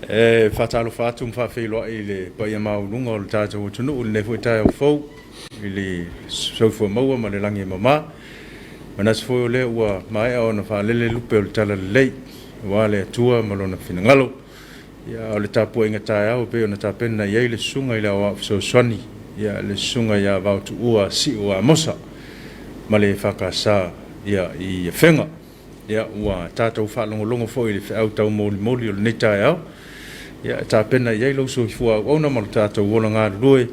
E faatalofa atu ma faafeiloai i le paia maualuga o le tatou atunuu i lenei foi taeao fou i le soifua maua ma le lagi e mama. Manatu foi o lea ua maea ona faalele lupe o le talalelei aua le Atua ma Lona finagalo. Ia, o le tapuaiga taeao e pei ona tapena i ai le Susuga i le Aoao Fesoasoani, ia, le Susuga ia Vaotuua Sio Amosa ma le EFKS, ia, i Afega. Ia, ua tatou faalogologo foi i le feau taumolimoli o lenei taeao, ia, e tapena i ai lou soifua auauna ma lo tatou ola galulue,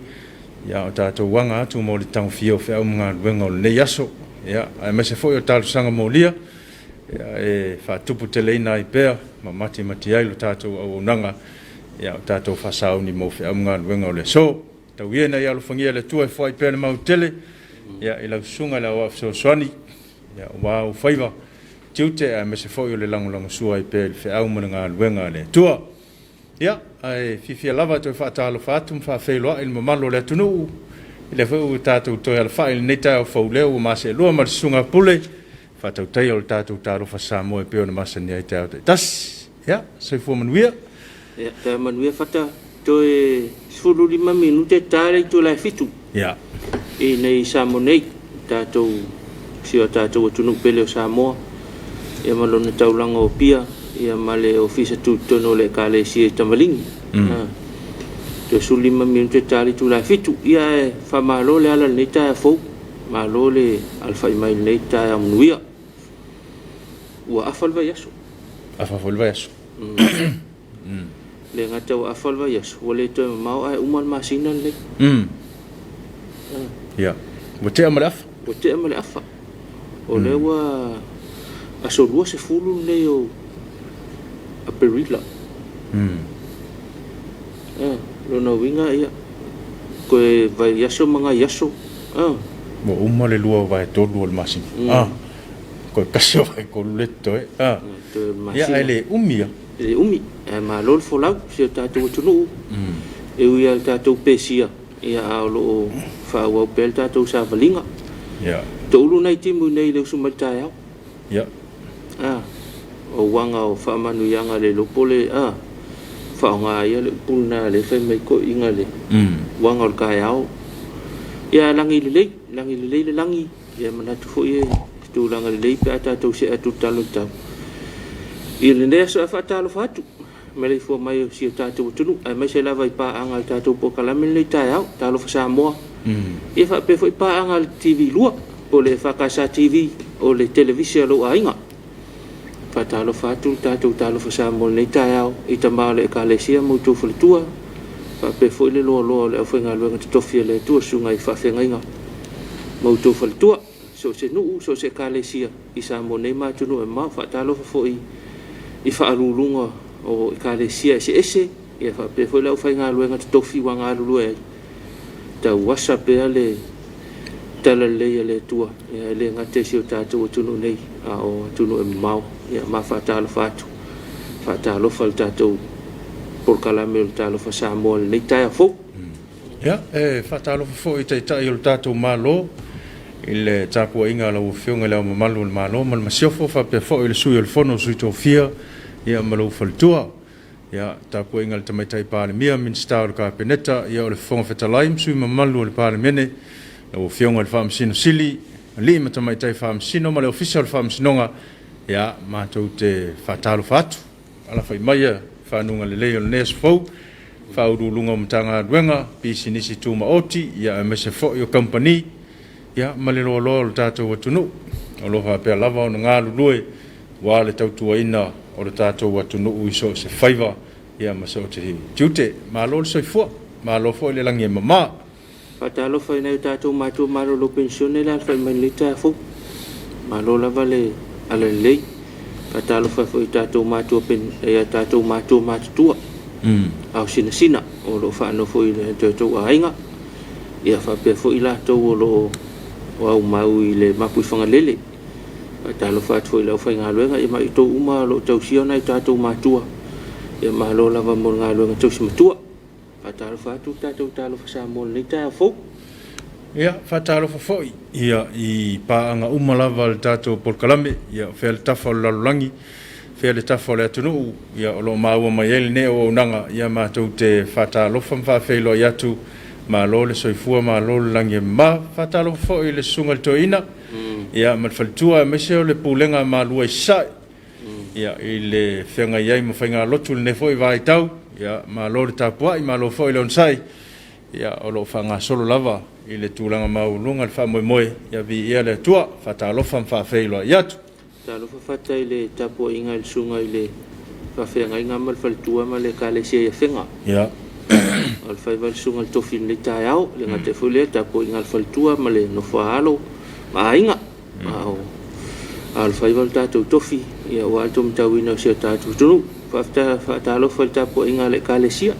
ia, a o tatou aga atu mo le tagofia o feau ma galuega o lenei aso, ia, aemaise foi o talosaga molia, ia, e faatuputeleina ai pea ma matimati ai lo tatou auaunaga, ia, o tatou faasauni mo feau ma galuega o le aso. Tau ia ina ia alofagia e le Atua e foai pea le mau tele, ia, i lau Susuga i le Aoao Fesoasoani, ia, aua ou faiva, tiute aemaise foi o le lagolagosua ai pea i le feau ma le galuega a le Atua. Ia, ae fiafia lava e toe faatalofa atu ma faafeiloai i le mamalu o le atunuu, i lea foi ua tatou toe alafai i lenei taeao fou lea ua maseelua ma le Susuga Pule, faatautaia o le tatou Talofa Samoa e pei ona masani ai taeao taitasi. Ia, soifua manuia. Ia, taeao manuia Fata. Toe 15 minute ta le itula e 7. Ia. I nei Samoa nei, tatou si o tatou atunuu pele o Samoa, ia ma lona taulaga o Apia, ia ma le ofisa tutotonu o le Ekalesia i Tamaligi. Toe 15 minute ta le itula e 7. Ia e faamalo le ala i lenei taeao fou. Malo le alafai mai i lenei taeao manuia. Ua afa le vaiaso. Afa foi le vaiaso. Le gata ua afa le vaiaso, ua le toe mamao ae uma le masina lenei. Ia. Ua tea ma le afa. Ua tea ma le afa. O lea ua aso 20 lenei o Aperila. Lona uiga, ia, toe vaiaso ma nai aso. Ua uma le 2/3 o le masina. Toe 1/3 le totoe. Ia, ae le umi lava. E le umi, ae malo le folau i si o tatou atunuu. E ui lava i le tatou pesia, ia, a o lo o faaauau pea le tatou savaliga. Toulu nai timu i inei i le usu mai le taeao. O uaga o faamanuiaga le iloa po o le faaaoga ia le upu lena lea e fai mai toeaiina le uaga o le taeao. Ia lagi lelei, lagi lelei le lagi. Ia manatu foi e tulaga lelei pe a tatou see atu i le tala o le tau. I lenei aso e faatalofa atu maleifua mai o si o tatou atunuu, aemaise lava i paaga a le tatou polokalame lenei taeao, Talofa Samoa. Ia faapea foi paaga a le TV2 po o le EFKS TV, o le televise a lou aiga. Faatalofa atu le tatou Talofa Samoa i lenei taeao i tama o le Ekalesia ma outou faletua, faapea foi le loaloa o le aufaigaluega totofi a le Atua, susuga i faafeagaiga ma outou faletua, so o se nuu, so o se Ekalesia i Samoa nei ma atunuu e mamao. Faatalofa foi i faaluuluga o Ekalesia eseese, ia faapea foi le aufaigaluega totofi ua galulue ai, tauasa pea le talalelei a le Atua, ia e le gata i si o tatou atunuu nei, a o atunuu e mamao. Ia ma faatalofa atu, faatalofa le tatou polokalame o le Talofa Samoa i lenei taeao fou. Ia, e faatalofa foi i Taitai o le tatou Malo i le tapuaiga a lau Afioga i Le Ao Mamalu o le Malo ma le Masiofo, faapea foi le Sui o le Fono o Sui Tofia, ia, ma lou faletua. Ia, tapuaiga a le Tamaitai Palemia, Minisita o le Kapeneta, ia, o le Fofoga Fetalai ma sui usufono mamalu o le Palemene, lau Afioga i le Faamasino Sili, alii ma tamaitai Faamasino ma le Ofisa o le Faamasinoga, ia, matou te faatalofa atu. Alafai maia fanuga lelei o lenei aso fou, Faauluuluga o Matagaluega, Pisinisi Tumaoti, ia, aemaise foi o kamupani, ia, ma le loaloa o le tatou atunuu, o lo o faapea lava ona galulue aua le tautuaina o le tatou atunuu i so o se faiva, ia, ma so o se tiute. Malo le soifua, malo foi le lagi e mama. Faatalofa i nai o tatou matua malolo penisione le alafai mai lenei taeao fou. Malo lava le alalelei. Faatalofa foi i tatou matua pen, i a tatou matua matutua. Ao sinasina o lo o faanofo i le tatou aiga. Ia faapea foi latou o lo o aumau i le Mapuifagalele. Faatalofa atu foi i le aufaigaluega ia ma i outou uma o lo o tausia nai o tatou matua. Ia malo lava mo le galuega tausi matua. Faatalofa atu le tatou Talofa Samoa i lenei taeao fou. Ia, faatalofa foi ia, i paaga uma lava a le tatou polokalame, ia, o fea le tafa o le lalolagi. Fea le tafa o le atunuu, ia, o lo o maua mai ai lenei auaunaga, ia matou te faatalofa ma faafeiloai atu, malo le soifua, malo le lagi e mama. Faatalofa foi i le susuga i le toeaina, ia, ma le faletua, aemaise o le pulega a Malua i Sasae, ia, i le feagai ai ma faigalotu i lenei foi vaitau, ia, malo le tapuai, malo foi le onosai, ia, o lo o faagasolo lava i le tulaga maualuga le faamoemoe, ia, viia le Atua. Faatalofa ma faafeiloai atu. Talofa faafetai i le tapuaiga i le susuga i le faafeagaiga ma le faletua ma le ekalesia i Afega. O le faiva i le susuga i le tofi i lenei taeao, le gata foi lea tapuaiga a le faletua ma le nofo a alo ma aiga. A o le faiva o le tatou tofi, ia aua le taumatauina o si o tatou atunuu. Faafetai faatalofa i le tapuaiga a le ekalesia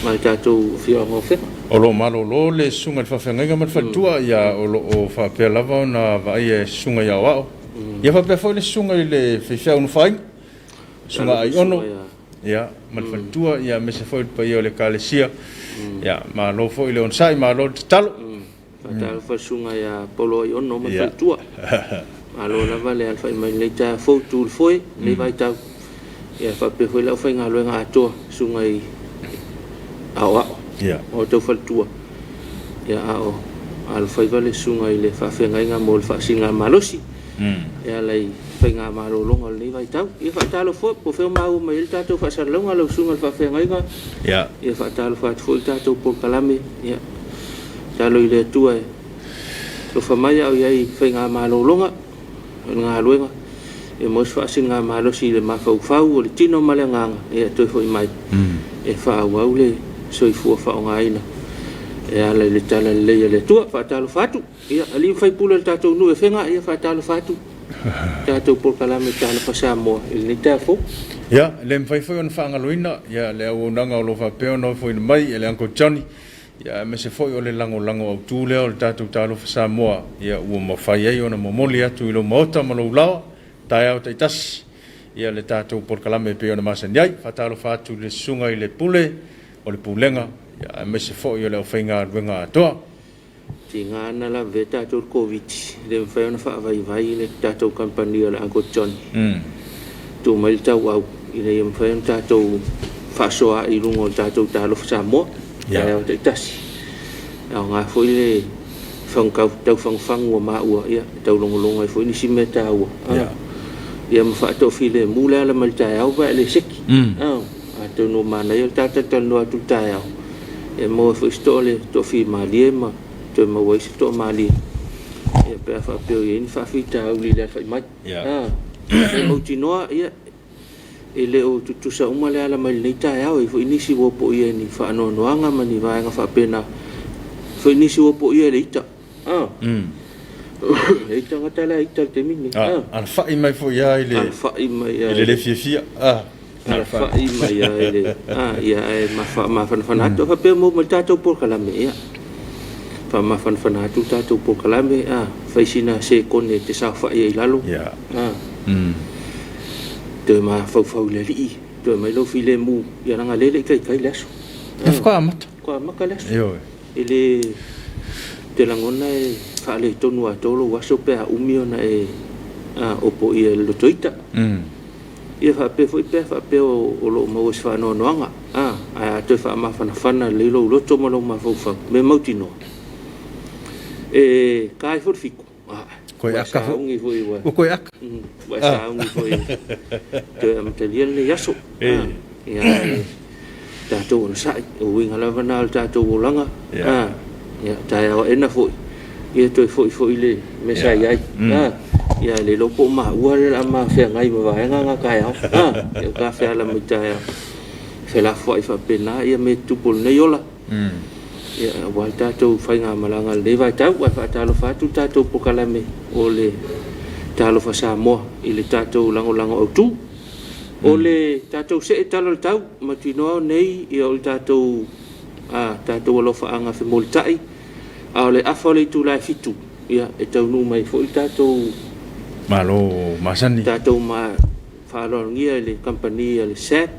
ma le tatou afioaga o Afega. O lo o malolo le susuga i le faafeagaiga ma le faletua, ia o lo o faapea lava ona vaaia e susuga i aoao. Ia faapea foi le susuga i le faifeau Nufaaiga, susuga Aiono, ia, ma le faletua, ia aemaise foi le paia o le ekalesia. Ia, malo foi le onosai, malo le tatalo. Faatalofa i le susuga ia Paulo Aiono ma le faletua. Malo lava le alafai mai i lenei taeao fou tu i le foe, lenei vaitau. Ia faapea foi le aufaigaluega atoa, susuga i aoao ma outou faletua. Ia a o alofaiva le susuga i le faafeagaiga mo le faasiligamalosi e ala i faigamalologa o lenei vaitau. Ia faatalofa foi, po o fea o maua mai ai le tatou faasalalauga lau susuga i le faafeagaiga. Ia faatalofa atu foi i le tatou polokalame. Ia tatalo i le Atua e alofa mai a o i ai i faigamalologa o le galuega, ia maua se faasiligamalosi i le mafaufau o le tino ma le agaga, ia toe foi mai e faaauau le soifua faaaogaina e ala i le talalelei a le Atua. Faatalofa atu, ia alii ma faipule o le tatou nuu e Afega, ia faatalofa atu tatou polokalame Talofa Samoa i lenei taeao fou. Ia, e le mafai foi ona faagaloina ia le auaunaga o lo o faapea ona ofoina mai e le Uncle Johnny, ia aemaise foi o le lagolago autu lea o le tatou Talofa Samoa, ia ua mafai ai ona momoli atu i lou maota ma lou laoa, taeao taitasi, ia le tatou polokalame e pei ona masani ai. Faatalofa atu i le susuga i le Pule o le Pulega, ia aemaise foi o le aufaigaluega atoa. Tiga ana lavea tatou i le Koviti, e le mafai ona faavaivai le tatou kamupani o le Uncle Johnny. Tuu mai le tauau ina ia mafai ona tatou faasoa i luga o le tatou Talofa Samoa, taeao taitasi. E aoga foi le taufagufagu o maua, ia, e taulogologo ai foi nisi mea taua. Ia ma faatoafilemu le ala mai le taeao pe a le seki. Atonu ua manaia le ta talatalanoa atu i le taeao, e maua ai foi se toa le toafimalie ma toe maua ai se toamalie, ia pe a faapea o i ai ni faafitauli i le alafai mai. E mautinoa, ia, e le o tutusa uma le ala mai lenei taeao, e i ai foi nisi ua opoia i ni faanoanoaga ma ni vaega faapena, foi nisi ua opoia i le ita. E i ai tagata la e ita i le taimi lenei. Alafai mai foi lava i le Alafai mai i le le fiafia. Alafai mai lava i le ia ae mafanafana atu faapea mo ma le tatou polokalame, ia faamafanafana atu le tatou polokalame, fai sina sekone e te saofai ai i lalo. Toe mafaufau i le alii, toe mai lou filemu, ia leaga o lea e le i taitai le aso. E faatoa amata. Faatoa amata le aso. E le te lagona e faaletonu atoa lou aso pe a umi ona e opoia i le lotoita. Ia faapea foi pe a faapea o lo o maua se faanoanoaga, ae a toe faamafanafana lelei lou loto ma lou mafaufau, mea mautinoa, e ta ai foi le fiku. Koe Ua aka foi. sauni foi ua Ua koe aka. Ua sauni foi toe amatalia lenei aso. Ia e tatou onosai, o uiga lava na o le tatou olaga. Ia taeao aena foi, ia toe foi foi le mea sa i ai. Ia le iloa po o maua le a mafeagai ma vaega na taeao. Ia o ta feala mai taeao, felafoai faapena ia mea tutupu o lenei ola. Ia aua le tatou faigamalaga i lenei vaitau, ae faatalofa atu le tatou polokalame o le Talofa Samoa i le tatou lagolago autu. O le tatou see tala o le tau, mautinoa nei ia o le tatou tatou alofaaga femolitai, a o le afa o le itula e 7, ia e taunuu mai foi le tatou Malo masani. Tatou ma faaaloalogia i le kamupani a le SAP,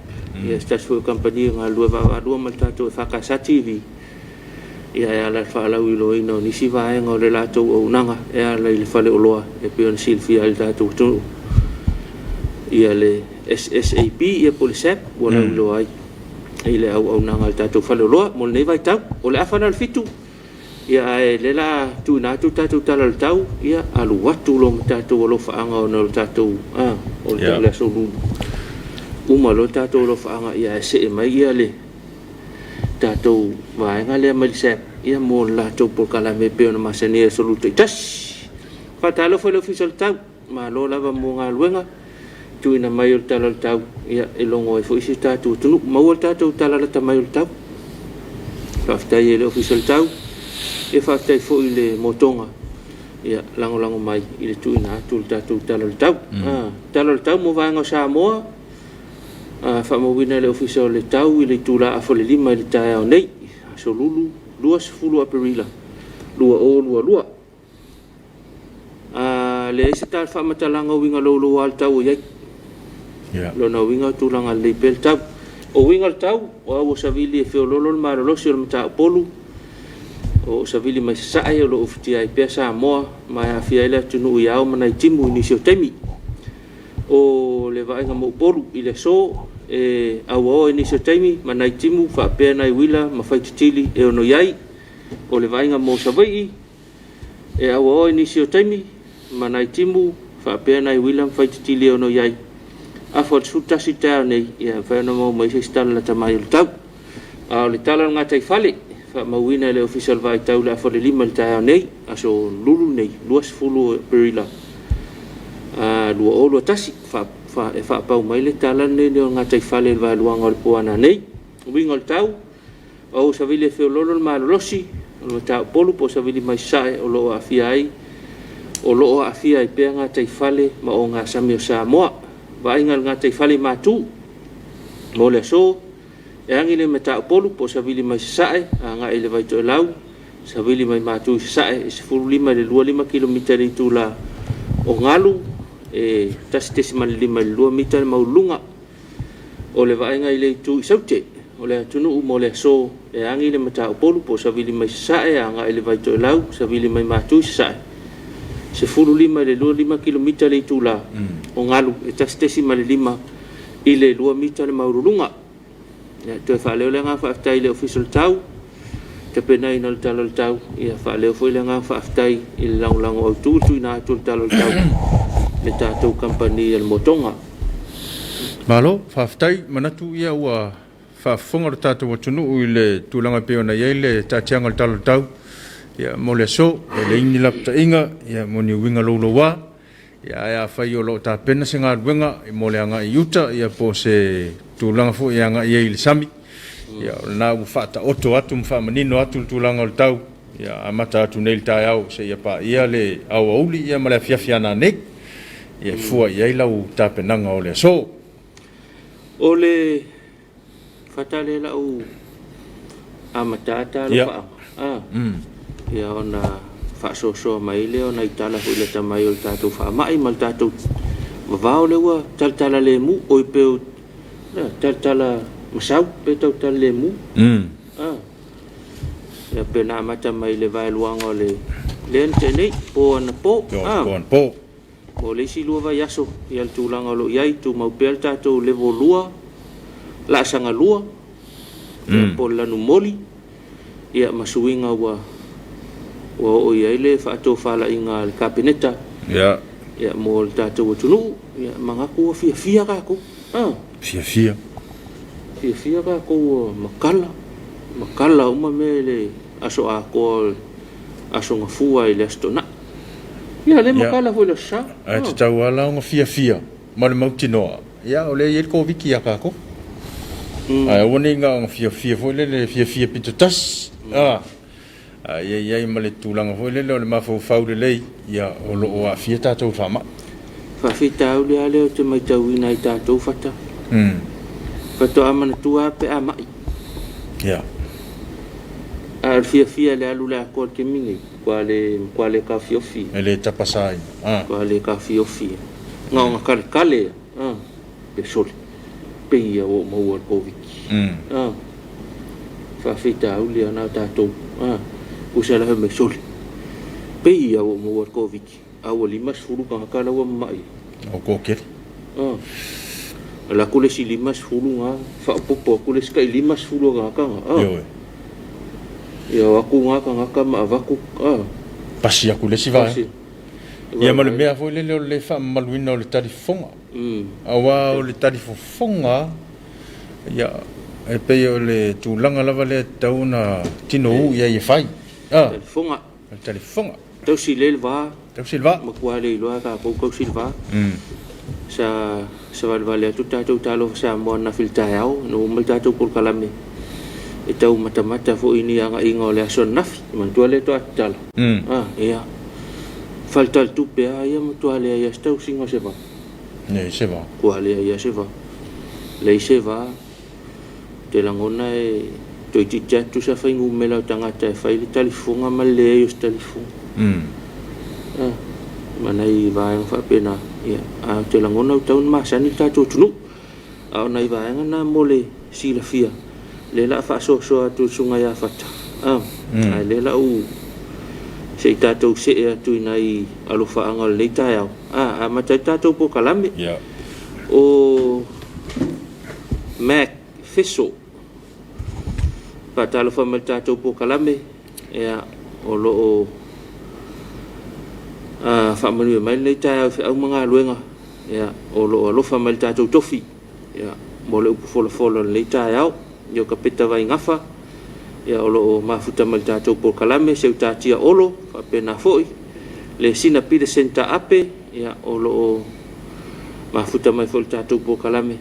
ia se tasi foi o kamupani e galulue vaavaalua ma le tatou EFKS TV, ia e ala i le faalauiloaina o nisi vaega o le latou auaunaga e ala i le faleoloa e pei ona silafia ai le tatou atunuu. Ia le SSAB ia po o le SAP ua lauiloa ai i le auaunaga a le tatou faleoloa mo lenei vaitau. O le afa lena o le 7, ia ae o lea o le a tuuina atu le tatou Tala o le Tau, ia alu atu loa ma tatou alofaaga ona o le tatou, o le Aso Lulu, uma loa le tatou alofaaga, ia ae see mai le tatou vaega lea mai le SAP mo le latou polokalame e pei ona masani ai i Aso Lulu taitasi. Faatalofa i le Ofisa o le Tau, malo lava mo galuega tuuina mai o le Tala o le Tau, ia e logo ai foi si o tatou atunuu. Maua le tatou tala lata mai o le tau. Faafetai i le Ofisa o le Tau, ia faafetai foi i le Motoga, ia lagolago mai i le tuuina atu o le tatou Tala o le Tau. Tala o le Tau mo vaega o Samoa, faamauina e le Ofisa o le Tau i le itula 4:30 i le taeao nei, Aso Lulu, 20 Aperila 2022. Leai se tala faamatalaga o uiga louloua o le tau o i ai. Lona uiga o tulaga lelei pea le tau. O uiga o le tau, o au o savili e feoloolo le malolosi o le mataupolu, o savili mai sasae o lo o ufitia ai pea Samoa ma e aafia ai le atunuu i ao ma nai timu i nisi o taimi. O le vaaiga mo Upolu i le aso, e auaoa i nisi o taimi ma nai timu faapea nai uila ma faititili e ono i ai. O le vaaiga mo Savaii, e auaoa i nisi o taimi ma nai timu faapea nai uila ma faititili e ono i ai. Afa o le 11 i le taeao nei, ia e mafai ona maua mai se isi tala lata mai o le tau. A o le tala o le gataifale, faamauina e le Ofisa o le Vaitau i le afa o le 5 i le taeao nei, aso Lulu nei, 20 Aperila 2021. E faapau mai le tala lenei o le gataifale i le vaeluaga o le po a nanei. Uiga o le tau, o savili e feoloolo le malolosi o le mataupolu po o savili mai sasae o lo o aafia ai o lo o aafia ai pea gataifale ma ogasami o Samoa. Vaaiga i le gataifale i Matu mo le aso, e agi le mataupolu po o savili mai sasae agai i le Vaitoelau, savili mai Matu i sasae e 15 i le 25 kilomita i le itula o galu, e 1.5 i le 2 mita le maualuluga. O le vaaiga i le itu i Saute o le atunuu mo le aso, e agi le mataupolu po o savili mai sasae agai i le Vaitoelau, savili mai Matu i sasae, 15 i le 25 kilomita le itula o galu, e 1.5 i le 2 mita le maualuluga. Ia, toe faaleo le agaga faafetai i le Ofisa o le Tau, tapenaina o le Tala o le Tau, ia faaleo foi le agaga faafetai i le lagolago autu i le tuuina atu o le Tala o le Tau le tatou kamupani a le Motoga. Malo, faafetai, manatu ia ua faafofoga lo tatou atunuu i le tulaga e pei ona i ai le taatiaga o le Tala o le Tau ia, mo le aso, e leai ni lapataiga ia, mo ni uiga louloua. Ia, ae afai o lo o tapena se galuega mo le agai i uta ia, po o se tulaga foi e agai ai i le sami, ia, o lena ua faataoto atu ma faamanino atu le tulaga o le tau, ia, amata atu nei i le taeao seia paia le aoauli ia, ma le afiafi a nanei, ia, e fua i ai lau tapenaga o le aso. O le fatale lau amata talofaaga, ia ona faasoasoa mai lea o nai tala foi lata mai o le tatou faamai ma le tatou vavao lea ua talatala lemu, oi pe talatala masau pe tautala lemu. Ia pe na amata mai le vaeluaga o le lea na tea nei, po anapo. Po anapo. Mo le isi 2 vaiaso, ia le tulaga o lo o i ai, tumau pea le tatou level 2, laasaga 2, po o le lanumoli, ia ma suiga ua oo i ai le faatofalaiga a le Kapeneta, ia mo le tatou atunuu, ia manatu ua fiafia tatou. Fiafia. Fiafia tatou ua makala uma mea i le aso atoa, aso gafua i le aso Toonai. Ia le makala foi le aso Sa. Ae tatau lava la ona fiafia ma le mautinoa, ia o lea e i ai le Koviti ia tatou. Ae aua ne i na ona fiafia foi lele, fiafia pito tasi. Ae ia i ai ma le tulaga foi lele o le mafaufau lelei, ia o lo o aafia tatou i le faamai. Faafitauli lava lea ou te matauina ai tatou fata. Faatoa manatua lava pe a mai. A o le fiafia i le alu i le atoa i le taimi nei, matua le taofiofi. E le tapasaina. Matua le taofiofi. Na ona kaletale pe sole, pei ia ua ou maua i le Koviti. Faafitauli lava na o tatou. Usa la fai mai sole, pei ia ua ou maua i le Koviti, a ua 50 tagata la ua mamai. O toatele. Ala atu le isi 50 na, faaopoopo atu le isi tai 50 o tagata na. Ioe. Ia o atu na tagata ma avatu. Pasi atu le isi vaega. Ia ma le mea foi lele o le le faamamaluina o le talifofoga. Aua o le talifofoga, ia, e pei o le tulaga lava lea e tatau ona tinou i ai e fai. Talifofoga. O le talifofoga. Tausi lelei le va. Tausi le va. Matua le iloa e tatou tausi le va. Sa savalivali atu tatou Talofa Samoa ananafi i le taeao, ina ua uma le tatou polokalame e tau matamata foi i ni agaiga o le aso ananafi. Manatua lea toa tatala. Ia. Faletalitupe lava ia matua leai lava se tausiga o se va. Leai se va. Matua leai lava se va. Leai se va. Ou te lagona e toeitiiti atu sa fuainumera o tagata e fai le talifofoga ma le leai o se talifofoga. Ma nai vaega faapena. Ia, ae ou te lagona ua tatau ona masani le tatou atunuu. A o nai vaega na mo le silafia, lea o le a faasoasoa atu e le Susuga ia Fata, ae lea o le a ou se i tatou see atu i nai alofaaga o lenei taeao. Amata ai le tatou polokalame. O Mac Feso. Faatalofa mai le tatou polokalame, ia, o lo o faamanuia mai lenei taeao i feau ma galuega, ia, o lo o alofa mai le tatou tofi, ia, mo le upu folafola o lenei taeao. Ia, o Kapeta Vaigafa, ia, o lo o mafuta mai le tatou polokalame, Seutatia Olo, faapena foi, le Sina Peterson Taape, ia, o lo o mafuta mai foi le tatou polokalame.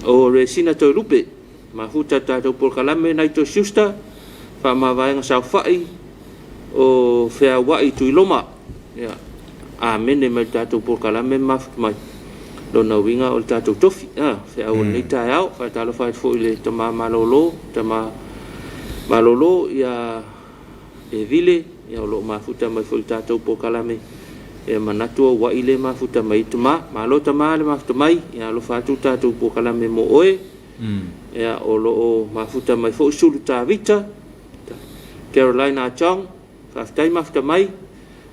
O Resina Toelupe, mafuta le tatou polokalame, Naito Schuster, Faamavaega Saofai, o Feauai Tuiloma, ia, amene mai le tatou polokalame ma mafuta mai. Lona uiga o le tatou tofi, feau o lenei taeao. Faatalofa atu foi i le tama malolo, tama malolo, ia Evile, ia, o lo o mafuta mai foi le tatou polokalame. E manatu auai le mafuta mai tama. Malo tama le mafuta mai, ia alofa atu le tatou polokalame mo oe. Ia, o lo o mafuta mai foi Sulu Tavita, Carolina Achong, faafetai mafuta mai.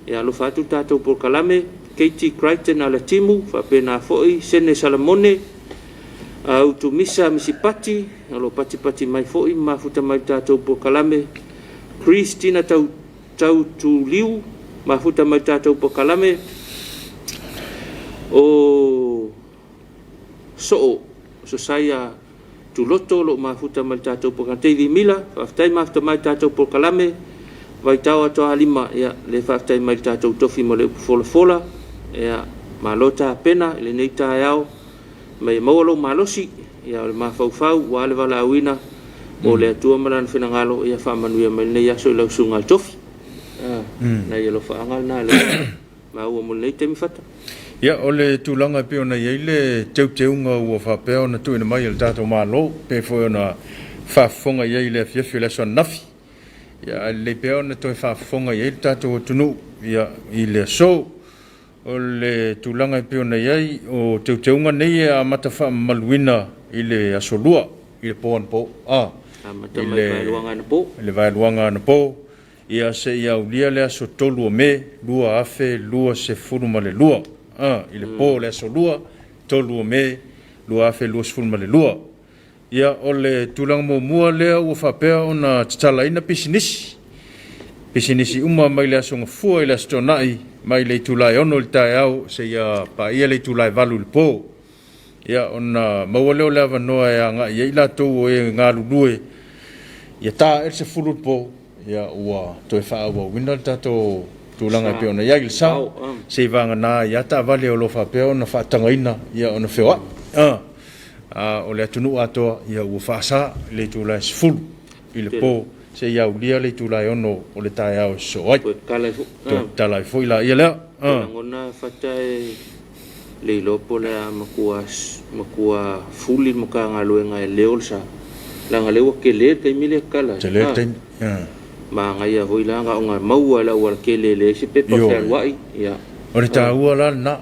Ia alofa atu le tatou polokalame. Katie Crichton Alatimu, faapena foi Sene Salamone, Utumisa Misipati, o lo o patipati mai foi ma mafuta mai le tatou polokalame. Christina Tautuliu, mafuta mai le tatou polokalame. O Soo Sosaia Tuloto, o lo o mafuta mai le tatou polokalame. Davy Mila, faafetai mafuta mai le tatou polokalame. Vaitao Atoalima, ia, le faafetai mai le tatou tofi mo le upu folafola. Ia, malo tapena i lenei taeao. Mai maua lou malosi, ia, o le mafaufau ua le valaauina mo le Atua ma lana finagalo, ia faamanuia mai lenei aso i lau susuga i le tofi. Nai alofaaga lena lea maua mo lenei taimi Fata. Ia, o le tulaga e pei ona i ai le teuteuga ua faapea ona tuuina mai e le tatou Malo, pe foi ona faafofoga i ai i le afiafi o le aso ananafi. Ia, ae lelei pea ona toe faafofoga i ai le tatou atunuu, ia, i le aso. O le tulaga e pei ona i ai, o teuteuga nei e amata faamamaluina i le aso Lua, i le po anapo, Amata mai le vaeluaga anapo. I le vaeluaga anapo, ia seia aulia le aso 3 o Me 2022. I le po o le aso Lua, 3 o Me 2022. Ia, o le tulaga muamua lea ua faapea ona tatalaina pisinisi. Pisinisi uma mai le aso Gafua i le aso Toonai, mai le itula e 6 i le taeao seia paia le itula e 8 i le po. Ia, ona maua lea o le avanoa e agai ai latou o e galulue, ia ta ae le 10 i le po, ia ua toe faaauauina le tatou tulaga e pei ona i ai le sa, se i vagana ai lava taavale o lo o faapea ona faatagaina ia ona feoai. A o le atunuu atoa, ia ua faasa i le itula e 10 i le po seia aulia le itula e 6 o le taeao e sosoo ai. Toe tatala ai foi. Toe tatala ai foi laia lea. Lagona Fata e le iloa po o le a matua, matua fuli le Matagaluega e leo le sa. Leaga lea ua tele le taimi lea e tatala ai. Tele le taimi. Manaia foi la na ona maua e le aualatele e leai se pepa fealuai. Ia. O le taua la lena.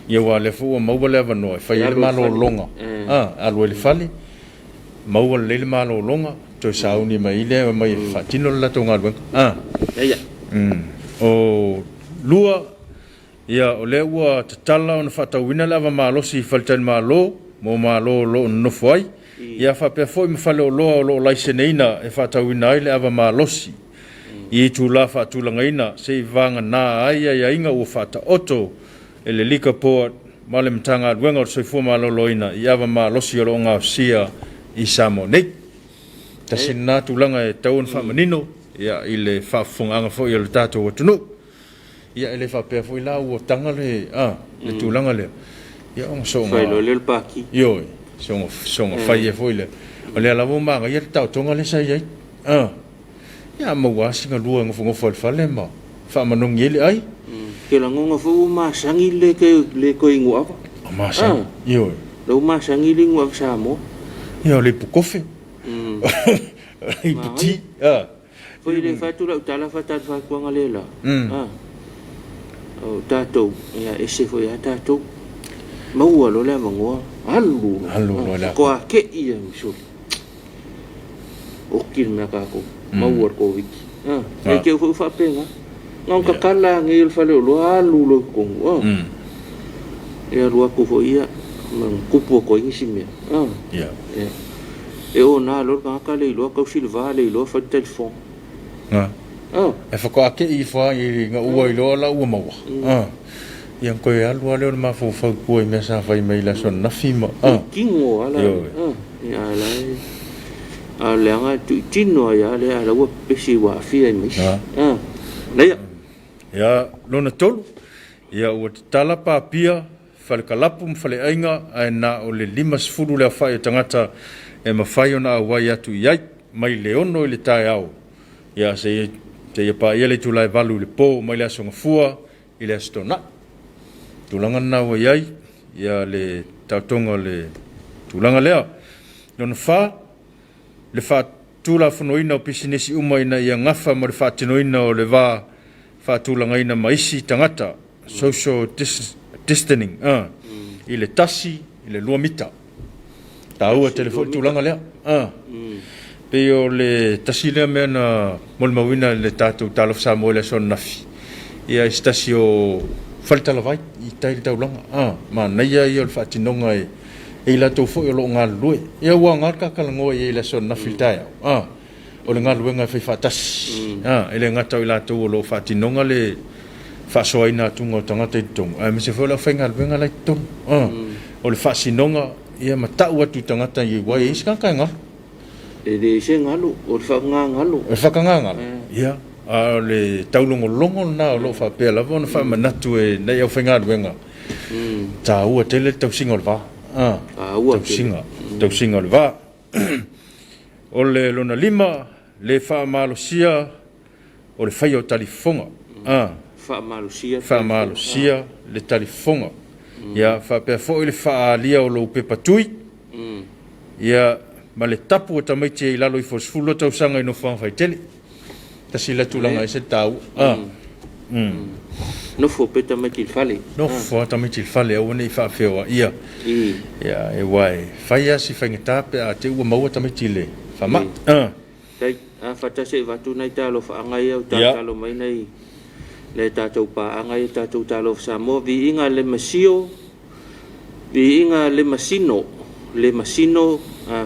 Ia aua o lea foi ua maua le avanoa e fai ai le malologa, alu ai i le fale, maua lelei le malologa, toe sauni mai ai lea e omai e faatino le latou galuega. O lua, Ia, o lea ua tatala ona faatauina le ava malosi i faletalimalo mo malo o lo o nonofo ai, ia faapea foi ma faleoloa o lo o laiseneina e faatauina ai le ava malosi i itulā faatulagaina se i vagana ai aiaiga ua faataoto e le Liquor Board ma le Matagaluega o le Soifua Maloloina i ava malosi o lo o gaosia i Samoa nei. Tasi lena tulaga e tatau ona faamanino ia, i le faafofogaaga foi a le tatou atunuu. Ia e le faapea foi la ua taga le a le tulaga lea. Ia ona soona fai loa lea o le paki. Ioe, soona fai ai foi lea. O lea lava ua manaia le taotoga lea sa i ai. A. Ia maua lava sina lua e nofonofo ai i le fale ma faamanogi ai le ai. Ke lagona foi ua masani le le toe inu ava. Masani. Ioe. Lea ua masani le inu ava Samoa. Ia o le ipu kofe. O le ipu ti. A. Foi le fai atu lau tala faatalofa atu analeila. A. O tatou, ia ese foi lava tatou. Maua loa le avanoa, alu. Alu loa le Faatoa tei ia misoli. Oti le mea tatou. Maua le Koviti. A. Ne i te i foi ua faapena. Na ona tatala lava nei o le faleoloa, alu loa i totonu. A. Ia alu atu foi ia, ma tupu atu ai nisi mea. A. Ia. E ona loa le tagata le iloa tausi le va, le iloa fai le telefoni. A. E faatoa tei ifo lava ina ua iloa la ua maua. A. Ia ona toe alu lava lea o le mafaufau i tua i mea sa fai mai i le aso ananafi ma. A. Tuitino lava la. A. Ia a la e. A o le leaga e tuitino ai lava lea, a o la ua pepesi ua aafia ai ma isi. A. Leia. Ia, lona tolu, ia ua tatala papia falekalapu ma faleaiga ae na o le 50 le aofai o tagata e mafai ona auai atu i ai mai le 6 i le taeao ia seia paia le itula e 8 i le po mai le Aso Gafua i le Aso Toonai. Tulaga lena ua i ai ia le taotoga o le tulaga lea. Lona fa, le faatulafonoina o pisinisi uma ina ia gafa ma le faatinoina o le va faatulagaina ma isi tagata, social distancing, i le 1 i le 2 mita. Taua tele foi le tulaga lea. Pei o le tasi lea mea na molimauina i le tatou Talofa Samoa i le aso ananafi, ia i se tasi o faletalavai i tai i le taulaga. Manaia ia o le faatinoga e i latou foi o lo o galulue. Ia ua aoga le ta talanoa i ai i le aso ananafi i le taeao. O le galuega e fai faatasi. E le gata o i latou o lo o faatinoga le faasoaina atuga o tagata i totonu, aemaise foi o le aufaigaluega la i totonu. O le faasinoga ia ma tau atu i tagata i aua e i ai se tagata e galo. E leai se galo, o le faagagalo. O le faagagalo, ia. A o le taulogologo lena o lo o faapea lava ona faamanatu e nai aufaigaluega, taua tele le tausiga o le va. Taua tele. Tausiga o le va. O le lona lima, le faamalosia o le faia o talifofoga. Faamalosia. Faamalosia le talifofoga. Ia faapea foi le faaalia o lou pepa tui. Ia ma le tapu o tamaiti e i lalo ifo o le 12 tausaga i nofoaga faitele. Tasi lea tulaga ese le taua. Nofo pea tamaiti i le fale. Nofo tamaiti i le fale, aua ne i faafeoaia. Ia, e aua e fai lava si faigata pe a te i ua maua tamaiti i le faamai. Tai, a faatasi ai avatu nai talofaaga ia o tatalo mai nai nai tatou paaga ia tatou talofa Samoa viiga le masio viiga le masino le masino.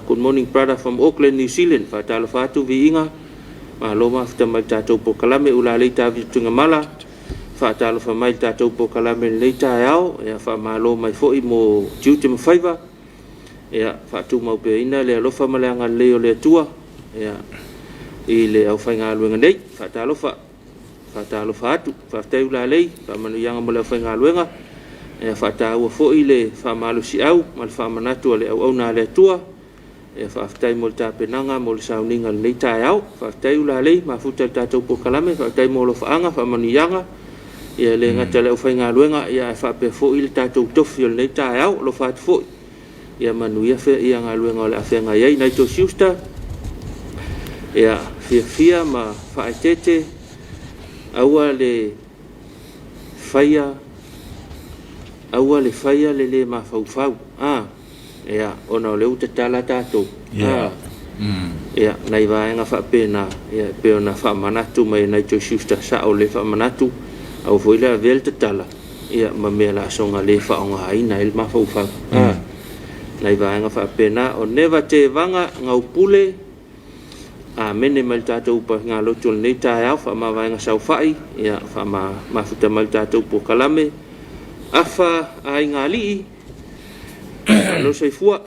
Good morning, brother from Auckland, New Zealand. Faatalofa atu viiga, malo mafuta mai le tatou polokalame ulalei tavi tuigamala. Faatalofa mai le tatou polokalame lenei taeao. Ia faamalo mai foi mo tiute ma faiva. Ia faatumau peaina le alofa ma le agalelei o le Atua ia i le aufaigaluega nei. Faatalofa, faatalofa atu, faafetai ulalei, faamanuiaga mo le aufaigaluega. Ia faataua foi le faamalosiau ma le faamanatu a le auauna a le Atua. Ia faafetai mo le tapenaga mo le sauniga o lenei taeao. Faafetai ulalei, mafuta le tatou polokalame, faafetai mo alofaaga, faamanuiaga. Ia le gata i le aufaigaluega, ia ae faapea foi le tatou tofi o lenei taeao. Alofa atu foi. Ia manuia ia galuega o le a feagai ai. Naito Schuster, ia fiafia ma faaeteete, aua le faia, aua le faia le lē mafaufau. Ia, ona o lea ua tatala tatou. Ia, nai vaega faapena, ia, e pei ona faamanatu mai e Naito Schuster, sao le faamanatu, aua foi le avea le tatala, Ia, ma mea laasoga le faaaogaina ai le mafaufau. Nai vaega faapena. O Neva Tevaga Gaupule, Amene mai le tatou upegalotu o lenei taeao, faamavaega saofai, ia, faamafuta mai le tatou polokalame. Afa Aigalii, malo soifua,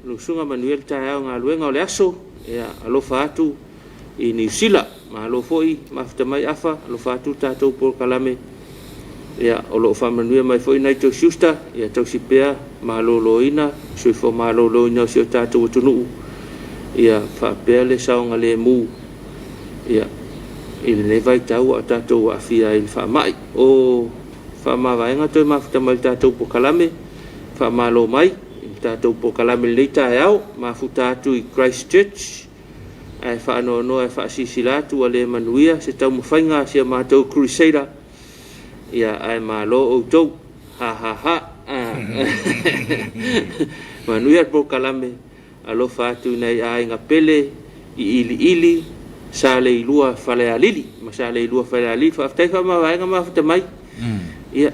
lau susuga manuia le taeao i galuega o le aso, ia, alofa atu i Niu Sila. Malo foi mafuta mai Afa, alofa atu le tatou polokalame. Ia, o lo o faamanuia mai foi Nigel Schuster, ia tausi pea maloloina, soifua maloloina o si o tatou atunuu, ia faapea le saogalemu, ia, i lenei vaitau a o tatou aafia ai i le faamai. O faamavaega toe mafuta mai le tatou polokalame, faamalo mai i le tatou polokalame i lenei taeao, mafuta atu i Christchurch, ae faanoanoa e faasilasila atu ua le manuia se taumafaiga a si a matou Crusader, ia ae malo outou. Ha ha ha. Manuia le polokalame, alofa atu i nai aiga pele i Iliili, Saleilua Falealili ma Saleilua Falealili. Faafetai faamavaega mafuta mai. Ia,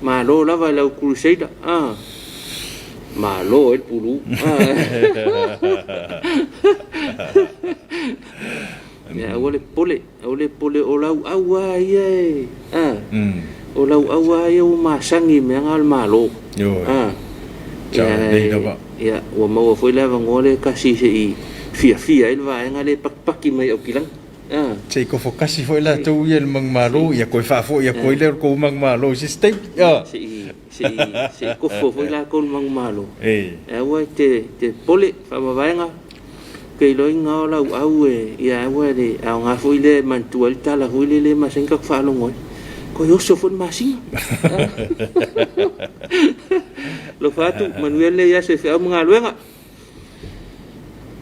malo lava i lau Crusader. Ah. Malo ai le pulu. Ia, aua le popole, aua le popole o lauau lava ia e, o lauau lava ia ua masani i mea na o le Malo. Ia, ua maua foi le avanoa lea e tasi se i fiafia ai le vaega lea e patipati mai i Aukilani. Se i kofokasi foi latou ia i le manumalo, ia toe faafoi atu ai lea o le tou manumalo i se isi taimi. Se i kofo foi latou i le manumalo. E aua e te popole, faamavaega, ke iloa i gao lauau e, ia aua e le aoga foi lea e manatua ai le tala foi lele e masani ona tatou faalogo ai, toe oso foi le masina. Alofa atu, manuia lenei aso i feau ma galuega.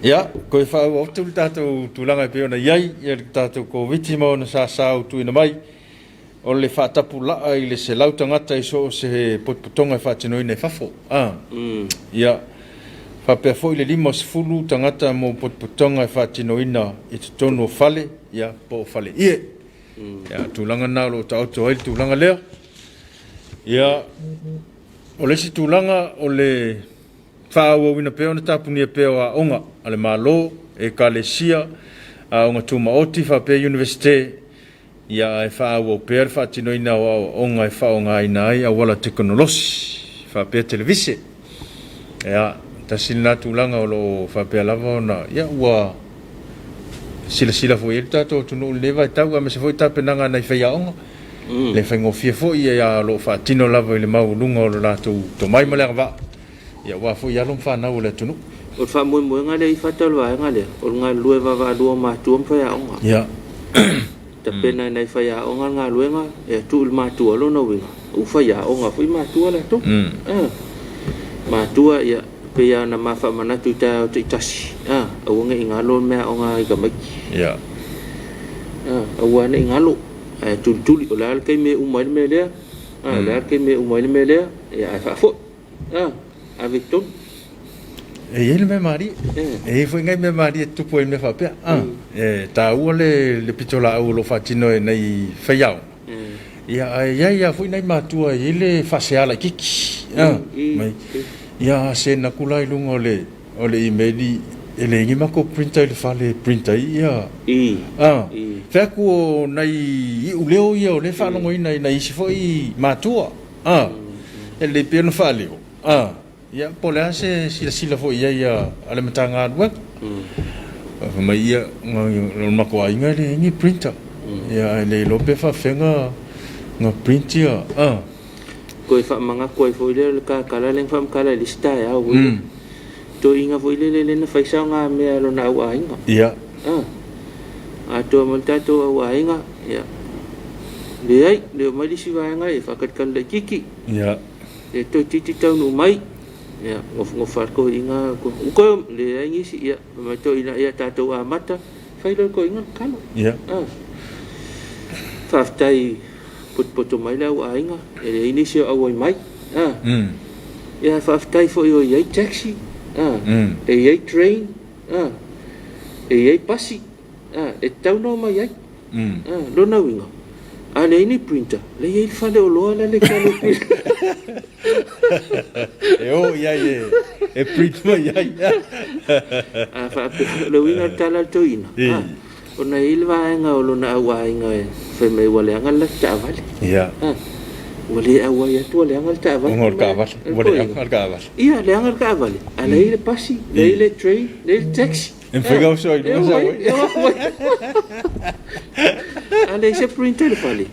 Ia, toe faaauau atu le tatou tulaga e pei ona i ai le tatou Koviti ma ona sasa ua tuuina mai. O le faatapulaa i le 100 tagata i so o se potopotoga e faatinoina i fafo. Ia, faapea foi le 50 tagata mo potopotoga e faatinoina i totonu o fale, ia, po o faleie. Ia, tulaga na o lo o taoto ai le tulaga lea. Ia, o le isi tulaga o le faaauauina pea ona tapunia pea o aoga a le Malo, Ekalesia, aoga tumaoti faapea Iunivesite, ia ae faaauau pea le faatinoina o aoaoga e faaaogaina ai auala tekonolosi faapea televise. Ia, tasi lena tulaga o lo o faapea lava ona, ia ua silasila foi i ai le tatou atunuu i lenei vaitau, aemaise foi tapenaga a nai faiaoga. Le faigofie foi ia o lo o faatino lava i le maualuga o lo latou tomai ma le agavaa, ia aua foi alo ma fanau o le atunuu. O le faamoemoega lea i fata o le vaega lea, o le galulue vaavaalua o matua ma faiaoga. Tapena e nai faiaoga le galuega, e tuu i le matua, lona uiga, ua faiaoga foi matua latou. Matua, ia, pei lava ona ma faamanatu i taeao taitasi, aua ne i galo le meaaoga i tamaiti. Aua ne i galo, ae tulituli, o le a le taimi e uma ai le mea lea, o le a le taimi e uma ai le mea lea, ia ae faafoi. Ave i totonu. E i ai le mea malie. E i ai foi nai mea malie e tutupu ai i mea faapea. E taua le pitolaau o lo o faatino e nai faiaoga. Ia, ae i ai lava foi nai matua e i ai le faasea laitiiti. Mai, ia, send atu la i luga o le email e leai ni matou printer i le fale e print ai ia. Fai atu o nai iuleo ia o lea e faalogoina i nai isi foi matua. E lelei pea ona faaleo. Ia, po o le a se silasila foi i ai a le Matagaluega. Fai mai, ia, o le matou aiga e leai ni printer. Ia, ae le iloa pe faapefea ona print ia. Toe faamanatu ai foi lea o le tatala lea na faamatala i le isi taeao foi lea. Toeaina foi lele lea na fai saogamea a lona auaiga. Atoa ma le tatou auaiga, ia, leai, le omai le isi vaega e faatalitali laitiiti. E toeitiiti taunuu mai, ia, nofonofo lava le toeaina, ua toe leai nisi, ia, fai mai toeaina, ia tatou amata, fai loa e le toeaina le tatalo. Faafetai potopoto mai le auaiga, e leai nisi o auai mai. Ia, faafetai foi o i ai taxi, e i ai train, e i ai pasi, e tatau ona omai ai. Lona uiga, A leai ni printer, la e i ai le fale oloa la le talo printer. E o i ai e print mai ai. A faapea, o le uiga o le tala a le toeaina, a, ona e i ai le vaega o lona auaiga e fai mai ua leaga le latou taavale. A, ua le auai atu ua leaga le taavale. Ona o le taavale, ua leaga le taavale. Ia, leaga le taavale, a la e i ai le pasi, la e i ai le train, la e i ai le taxi. E mafai ona oso ai i luga sau ai. E o atu ai. A leai se printer i le fale,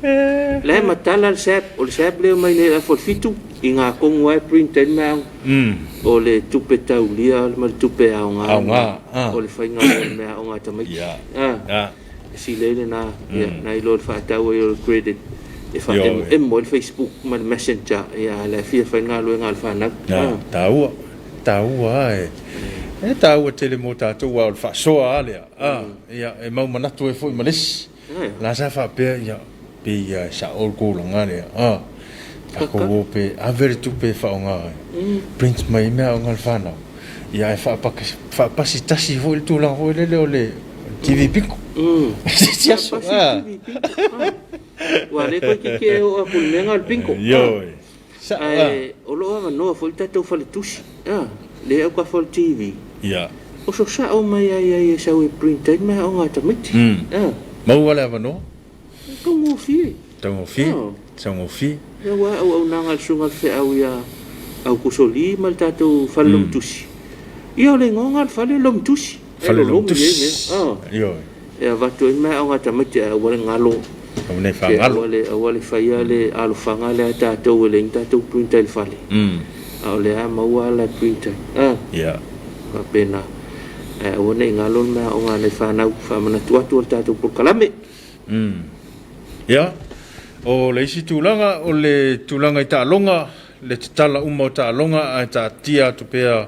la e matala le SAP, o le SAP lea e omai nei i le afa o le 7, i ga tonu lava e print ai le meaaoga. O le tupe taulia ma le tupe aoga o le faiga o le meaaoga a tamaiti. E sili ai lena, nai lo le faatau ai o le credit e faaemoemo ai le Facebook ma le Messenger, a o la e fia fai le galuega a le fanau. Taua, taua lava e. E taua tele mo tatou aua o le faasoa lava lea, ia, e mau manatu ai foi ma le isi. La sa faapea, ia, pei lava e sao le tulaga lea, tatou o pe ave le tupe e faaaoga ai, print mai ai meaaoga a le fanau, ia ae faapasi tasi foi le tulaga foi lele o le TV Bingo. Se isi aso. Faapasi TV Bingo. Ua le toeitiiti e oo atu i le mea lena o le bingo. Ioe. Sao. Ae o lo o avanoa foi le tatou faletusi, lea e autafa o le TV. Ia. Oso sao mai ai ai e sau e print ai le meaaoga a tamaiti. Maua le avanoa. E taugofie. Taugofie. Taugofie. Ia aua auaunaga a le Susuga i le Feau ia Aukuso Lee ma le tatou fale lomutusi. Ia o le igoa lena o le fale lomutusi. Fale lomutusi. Ioe. E avatu ai le meaaoga a tamaiti ae aua le galo. Aua ne i faagalo. Aua le faia le alofaga lea a tatou e leai ni tatou printer i le fale. A o lea e maua ala e print ai. Ia. Faapena. Ae aua ne i galo le meaaoga a nai fanau. Faamanatu atu o le tatou polokalame. Ia, o le isi tulaga, o le tulaga i taaloga, le tatala uma o taaloga ae taatia atu pea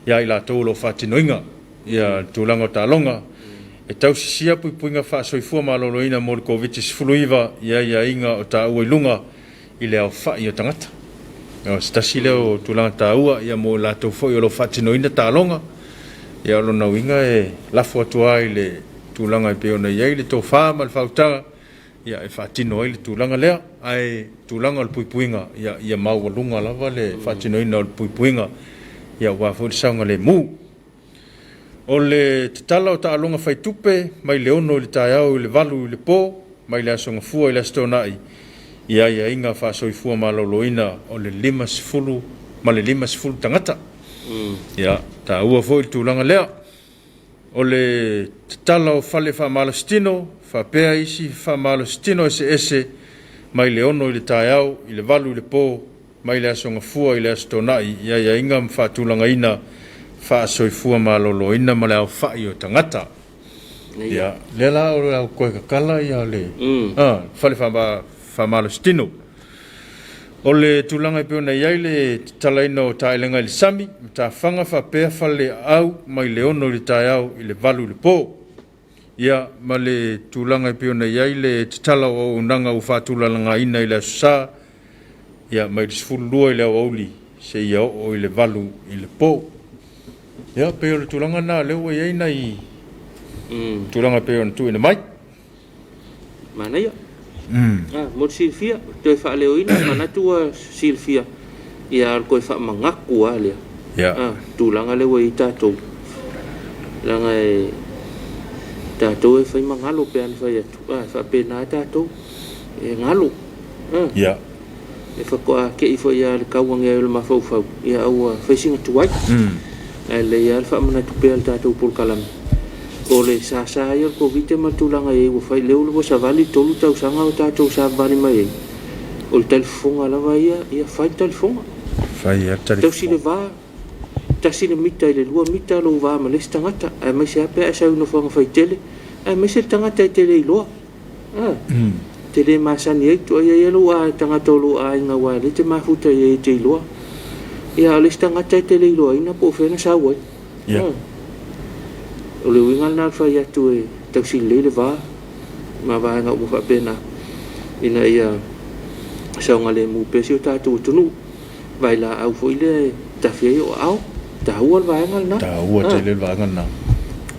ia i latou o lo o faatinoina ia le tulaga o taaloga. E tausisia puipuiga faasoifua maloloina mo le Koviti-19 i aiaiga o taua i luga i le aofai o tagata. O se tasi lea o tulaga taua ia mo i latou foi o lo o faatinoina taaloga. Ia o lona uiga e lafo atu lava i le tulaga e pei ona i ai le tofa ma le faautaga ia e faatino ai le tulaga lea. Ae tulaga o le puipuiga, ia, ia maualuga lava le faatinoina o le puipuiga ia aua foi le saogalemu. O le tatala o taaloga faitupe mai le 6 i le taeao i le 8 i le po, mai le Aso Gafua i le Aso Toonai, i aiaiga faasoifua maloloina o le 50 ma le 50 tagata. Ia, taua foi le tulaga lea. O le tatala o fale faamalositino faapea isi faamalositino eseese mai le 6 i le taeao i le 8 i le po, mai le Aso Gafua i le Aso Toonai i aiaiga ma faatulagaina faasoifua maloloina ma le aofai o tagata. Ia, lea la o le a toe tatala ia le fale faamalositino. O le tulaga e pei ona i ai le tatalaina o taelega i le sami, matafaga faapea fale aau mai le 6 i le taeao i le 8 i le po. Ia, ma le tulaga e pei ona i ai le tatala o auaunaga ua faatulagaina i le Aso Sa, ia, mai le 12 i le aoauli seia oo i le 8 i le po. Ia, pei o le tulaga lena lea ua i ai nai tulaga e pei ona tuuina mai. Manaia. Ah, mo le silafia, toe faaleoina, manatu ua silafia, ia a o le toe faamanatu lava lea. Ah, tulaga lea ua i ai tatou. Leaga e tatou e fai ma galo pe ana fai atu, ah, e faapena tatou, e galo. Ah. E faatoa te i foi lava i le tau ane ai o le mafaufau, ia a ua fai sina tuai. Ae lelei lava le faamanatu pea i le tatou polokalame. O le sasa ia o le Koviti ma le tulaga e i ai ua fai, lea ua savali le 3 tausaga o tatou savavali mai ai, o le talifofoga lava ia, ia fai le talifofoga. Fai lava le talifofoga. Tausi le va, tasi le mita i le lua mita lou va ma le isi tagata, aemaise lava pe a e sau i nofoaga faitele, aemaise le tagata e te le iloa. Te le masani ai, tuuaia ia lou tagata o lou aiga aua o lea e te mafuta i ai e te iloa. Ia, a o le isi tagata e te le iloaina po o fea na sau ai. O le uiga lena o le fai atu e tausi lelei le va ma vaega uma faapena ina ia saogalemu pea si o tatou atunuu. Vailaau foi lea e tafi ai o aao. Taua le vaega lena. Taua tele le vaega lena.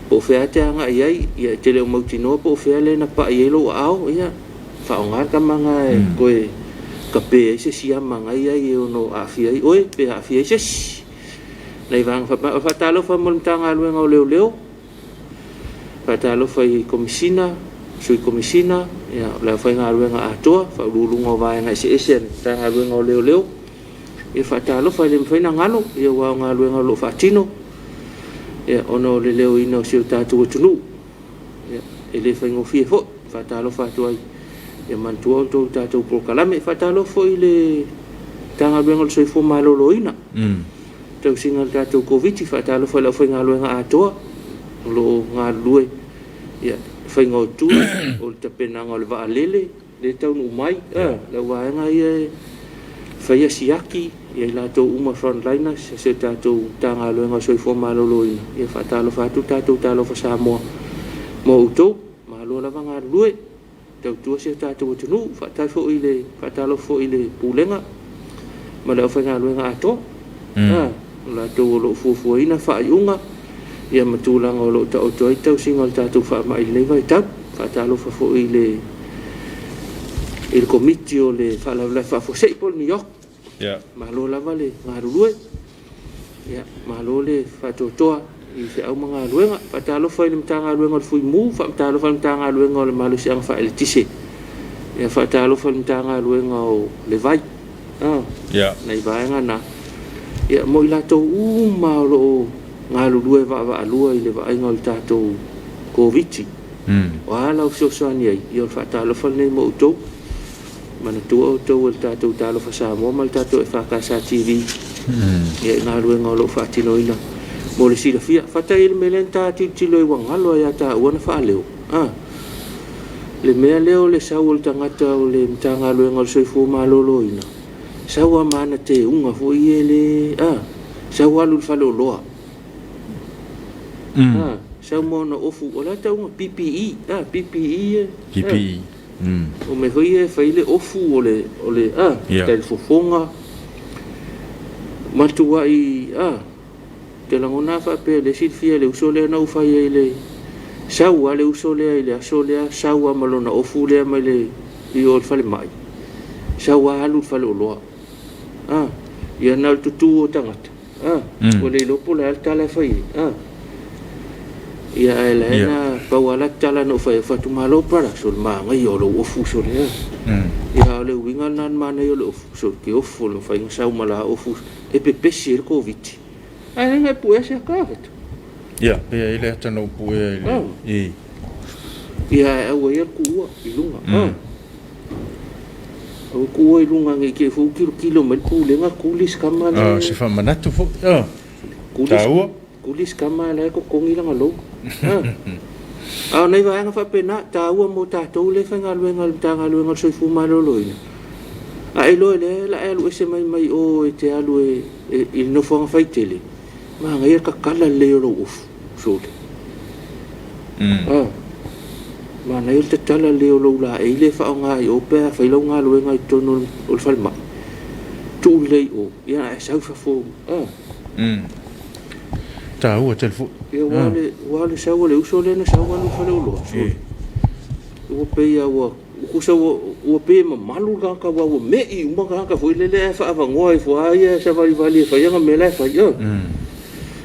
Po o fea te agai i ai, ia e te le o mautinoa po o fea lea na pai ai lou aao, ia Faaaoga le tama lena e toe tape ai se siama na i ai e ono aafia ai oe pe aafia ai se isi. Nai vaega faapena. O le faatalofa mo le Matagaluega o Leoleo, faatalofa i Komesina, Sui Komesina, ia, o le aufaigaluega atoa, faauluuluga o vaega eseese a le Matagaluega o Leoleo. Ia faatalofa, e le mafai ona galo, ia aua o galuega o lo o faatino, ia, ona o le leoina o si o tatou atunuu. Ia, e le faigofie foi. Faatalofa atu ai, ia manatua outou i le tatou polokalame. Faatalofa foi i le Matagaluega o le Soifua Maloloina, tausiga o le tatou Koviti. Faatalofa i le aufaigaluega atoa o lo o galulue, ia, faiga o tui, o le tapenaga o le vaalele lea e taunuu mai, le au vaega ia e faia siaki, ia i latou uma frontliners a si o tatou Matagaluega o le Soifua Maloloina. Ia faatalofa atu tatou talofa Samoa mo outou, malo lava galulue, tautua si o tatou atunuu. Faafetai foi i le faatalofa foi i le Pulega ma le aufaigaluega atoa, o latou o lo o fuafuaina faaiuga, ia ma tulaga o lo o taoto ai le tausiga o le tatou faamai i lenei vaitau. Faatalofa foi i le Komiti o le Faalavelave Faafuasei po o le NEOC. Malo lava le galulue, ia, malo le faatoatoa i feau ma galuega. Faatalofa i le Matagaluega o le Fuimu, faatalofa i le Matagaluega o le Malosiaga Faaeletise, ia, faatalofa i le Matagaluega o le Vai, nai vaega na, ia, mo i latou uma o lo o galulue vaavaalua i le vaaiga o le tatou Koviti. O a lau fesoasoani ai, ia o le faatalofa lenei mo outou. Manatua outou e le tatou Talofa Samoa ma le tatou EFKS TV, ia, i galuega o lo o faatinoina mo le silafia. Fatai i le mea lea na ta tilotilo ai ua galo ai ia taua na faaleo. Le mea lea o le sau o le tagata o le Matagaluega o le Soifua Maloloina, sau lava ma ana teuga foi ia le, sau alu i le faleoloa. Sau ma ona ofu, o le a tauga PPE, PPE, PPE. O mea foi ia e fai le ofu o le, talifofoga, matuai, te lagona faapea le silafia e le uso lea na ou fai ai le sau a le uso lea i le aso lea, sau lava ma lona ofu lea mai le i o le falemai, sau lava alu i le faleoloa. Ia na o le tutu o tagata, ua le iloa po o le a le tala e fai ai. Ia ae la na pau lava la tala na ou fai ai, fai atu, malo brother, so le manaia o lou ofu sole. Ia o le uiga lena o le manaia o le ofu, so te ofu o le mafai ona sau ma la ofu e pepesi ai le Koviti. Ae le nai puea se ata fetu. Ia, pe ai le ata na upu ea i le i. Ia e aua ia le tuua i luga. Aua tuua i luga nei te fu kilo kilo mai le pulega tuli si tama le. Se faamanatu foi. Taua. Tuli si tama la e totogi lana lou. A o nai vaega faapena, taua mo tatou le faigaluega i le Matagaluega o le Soifua Maloloina. A e iloa lea la e alu ese mai mai o e te alu e i le nofoaga faitele, manaia le tatala lelei o lou ofu, sole. Manaia le tatala lelei o lou laei le faaaoga i o pe a fai lau galuega i totonu o le falemai. Tuu lelei o, ia ae sau i fafo. Taua tele foi. Ia ua le sau o le uso lea na sau alu i le faleoloa. Sole. Ua pei lava ua tusa ua pei e mamalu le tagata aua ua mei uma tagata foi lele ae faaavanoa ifo lava ia e savalivali e fai ana mea la e fai.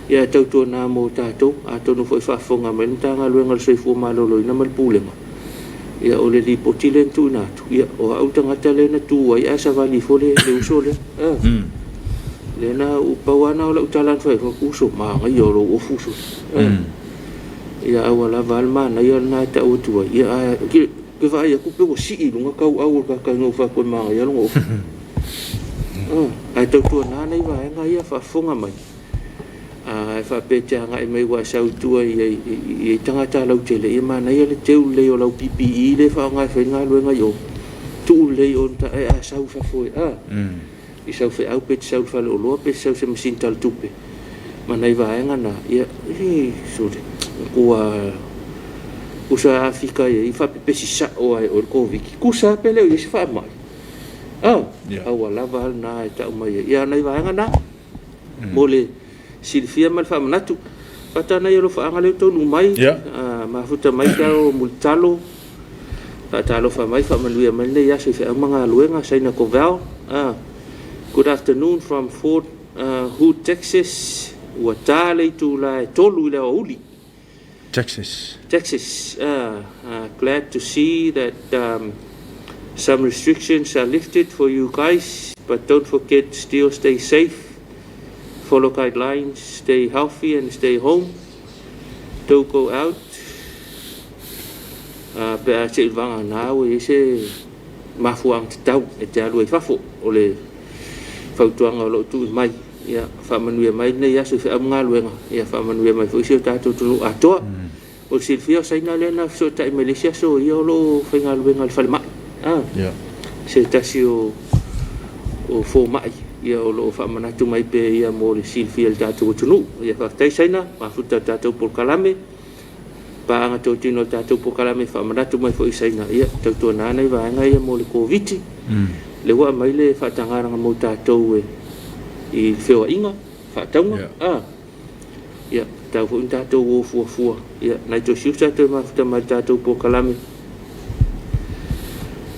Ia e tautuana mo tatou, atonu foi faafofoga mai le Matagaluega o le Soifua Maloloina ma le Pulega. Ia o le lipoti lea na tuuina atu, ia o au le tagata lea na tu ai ae savali ifo le uso lea. Lea na pau lava na o lau tala na fai atu, uso, manaia o lou ofu sole. Ia aua lava le manaia lena e tau atu ai. Ia ae ke vaai atu pe ua sii i luga tauau o le tagata ina ua fai atu e manaia lona ofu. Ae tautuana nai vaega ia faafofoga mai. Ae faapea te agai mai ua e sau i tua i tagata lautele, ia manaia le teu lelei o lau PPE le faaaoga e fai galuega i o. Tuu lelei o e a sau i fafo e i sau feau pe te sau i le faleoloa pe te sau i se masini talatupe. Ma nai vaega na, ia, sole, ua usa Afrika ia i faapepesi sao ai o le Koviti. Tusa pe le o i se faamai. Aua lava lena e tau mai ai. Ia nai vaega na, mo le silafia ma le faamanatu. Faatana ia alofaaga lea taunuu mai, mafuta mai tau o Mulitalo, Faatalofa mai, faamanuia mai lenei aso i feau ma galuega. Saina Kovell, good afternoon from Fort Hood, Texas. Ua ta le itula e 3 i le aoauli. Texas. Texas. Glad to see that some restrictions are lifted for you guys, but don't forget, still stay safe, follow guidelines, stay healthy and stay home. Don't go out. Pe a se i vaga na ua i ai se mafuaaga tatau e te alu ai fafo o le fautuaga o loo tuuina mai. Ia faamanuia mai lenei aso i feau ma galuega, ia faamanuia mai foi si o tatou atunuu atoa. O le silafia o Saina lea na fesootai mai le isi aso, ia o loo faigaluega i le falemai. Se tasi o fomai, ia o loo faamanatu mai pea ia mo le silafia e le tatou atunuu. Ia faafetai Saina, mafuta le tatou polokalame. Paaga totino o le tatou polokalame faamanatu mai foi i Saina, ia tautuana nai vaega ia mo le Koviti. Le ua aumai le faatagaga mo tatou e i feoaiga, faatauga. Ia, tau foi na tatou o fuafua. Ia, nai toe siusa toe mafuta mai le tatou polokalame.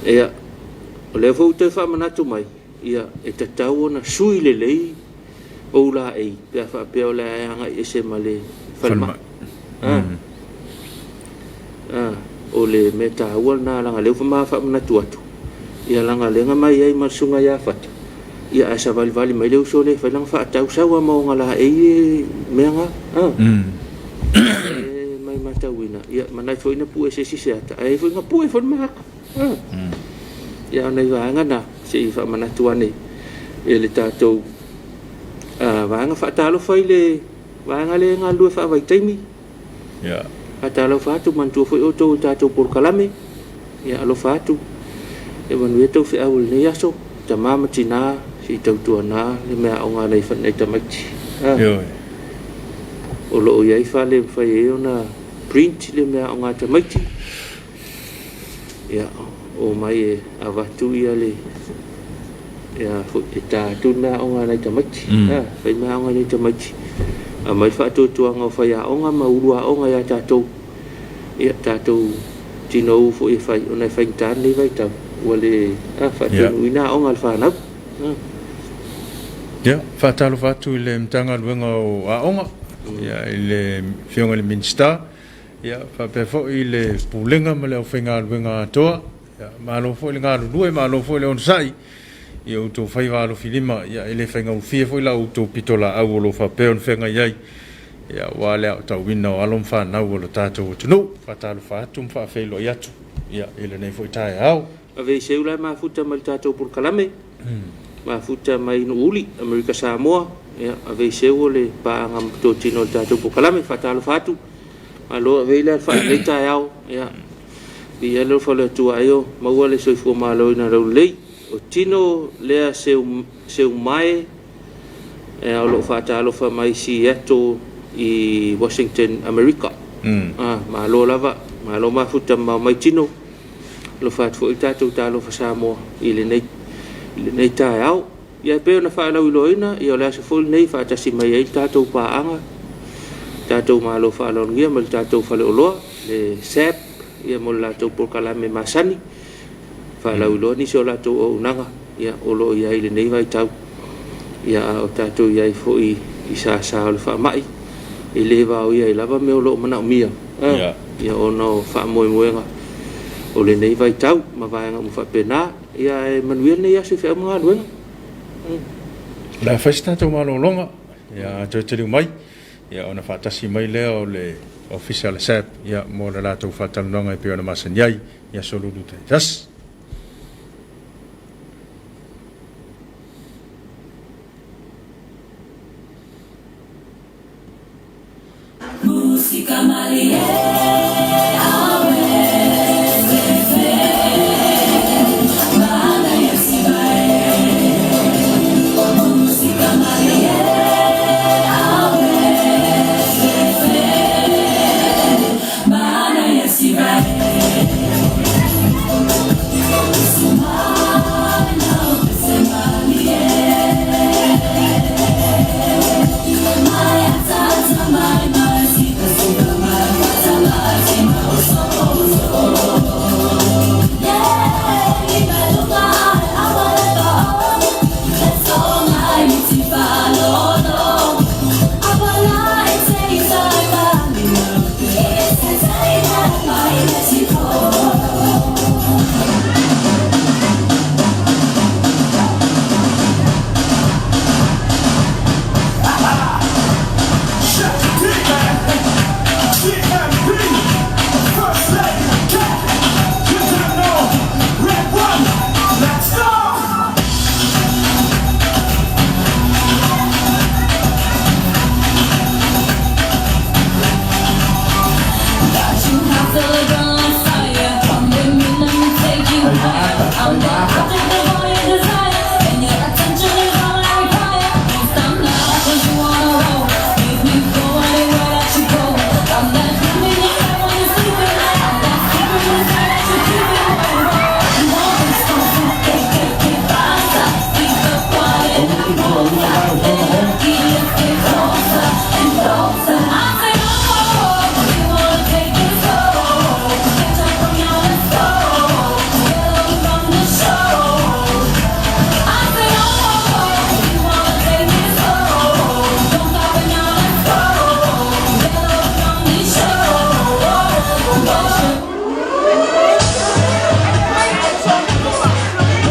Ia, o lea foi ua toe faamanatu mai, ia, e tatau ona sui lelei ou laei pe a faapea o le a e agai ese ma le falemai. O le mea taua lena, leaga lea ua faamanatu atu, ia leaga lea na mai ai ma le susuga ia Fata, ia ae savalivali mai le uso lea e fai lana faatau sau lava ma ona laei e mea na. E mai matauina, ia manatu foi na pue se isi se ata, ae foi na pue foi le maata. Ia o nai vaega na, se i faamanatu ane e le tatou vaega. Faatalofa i le vaega lea e galulue faavaitaimi. Faatalofa atu, manatua foi outou i le tatou polokalame. Ia alofa atu, ia manuia tou feau o lenei aso. Tama ma tina, se i tautuana le meaaoga a nai tamaiti. O loo i ai fale e mafai ai ona print le meaaoga a tamaiti. Ia, o mai e avatu ia le ia foi e ta atu le meaaoga a nai tamaiti. Fai meaaoga a nai tamaiti. Aumai le faatuatuaga o faiaoga ma ulu aoga ia tatou. Ia tatou tinou foi e fai, ona e faigata lenei vaitau ua le faataunuuina aoga a le fanau. Ia, faatalofa atu i le Matagaluega o Aoga, ia, i le Afioga i le Minisita, ia, faapea foi i le Pulega ma le aufaigaluega atoa. Ia, malo foi le galulue, malo foi le onosai i outou faiva alofilima. Ia, e le faigofie foi la outou pitolaau o lo o faapea ona feagai ai, ia, aua le aotauina o alo ma fanau o le tatou atunuu. Faatalofa atu ma faafeiloai atu, ia, i lenei foi taeao. Ave i seu la mafuta mai le tatou polokalame. Mafuta mai Nuuuli, Amerika Samoa. Ia, ave i seu o le paaga totino o le tatou polokalame. Faatalofa atu. Malo ave i le whaanei taeao. Ia, i le alofa o le Atua ai o maua le soifua malōina laulelei. O tino lea seu mae, o loo faatalofa mai Seattle i Washington, Amerika. Malo lava, malo mafuta ma mai tino. Alofa atu foi le tatou talofa Samoa i lenei taeao. Ia e pei ona faalauiloaina, ia o le aso foi lenei faatasi mai ai le tatou paaga, tatou malo faaaloalogia ma le tatou faleoloa, le SAP, ia mo le latou polokalame masani. Faalauiloa nisi o latou auaunaga, ia o loo i ai i lenei vaitau. Ia a o tatou i ai foi i sasa o le faamai, e le vaoia ai lava mea o loo manaomia. Ia ona o faamoemoega o lenei vaitau ma vaega uma faapena. Ia e manuia lenei aso i feau ma galuega. O le a fai se tatou malologa, ia toe taliu mai, ia ona faatasi mai lea o le Ofisa o le SAP, ia, mo le latou faatalanoaga e pei ona masani ai i aso lulu taitasi. Musika malie,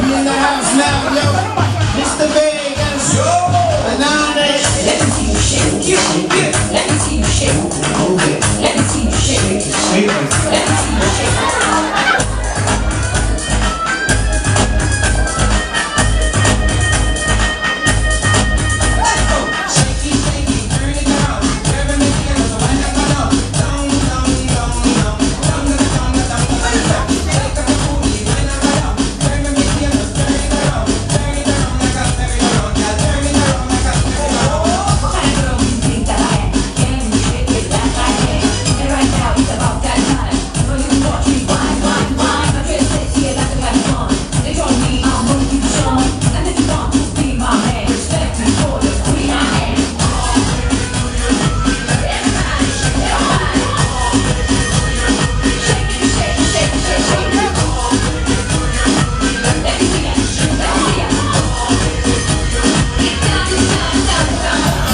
We in the house now, yo. Mr. Vegas. Banana. Let me see you shake. Let me see you shake. Let me see you shake. Let me see you shake. What kind of girl do you think that I am? Can you shake it like I can? And right now it's about that time. So you watch me wine, wine, wine. My dress sexy and I like a fun. They told me I'm gonna keep on. And if you want to be my man, respect me for the queen I am. Everybody shake your body. Shake it, shake it, shake it, shake it. Let me see ya, let me see ya. Get down, get down, down, down.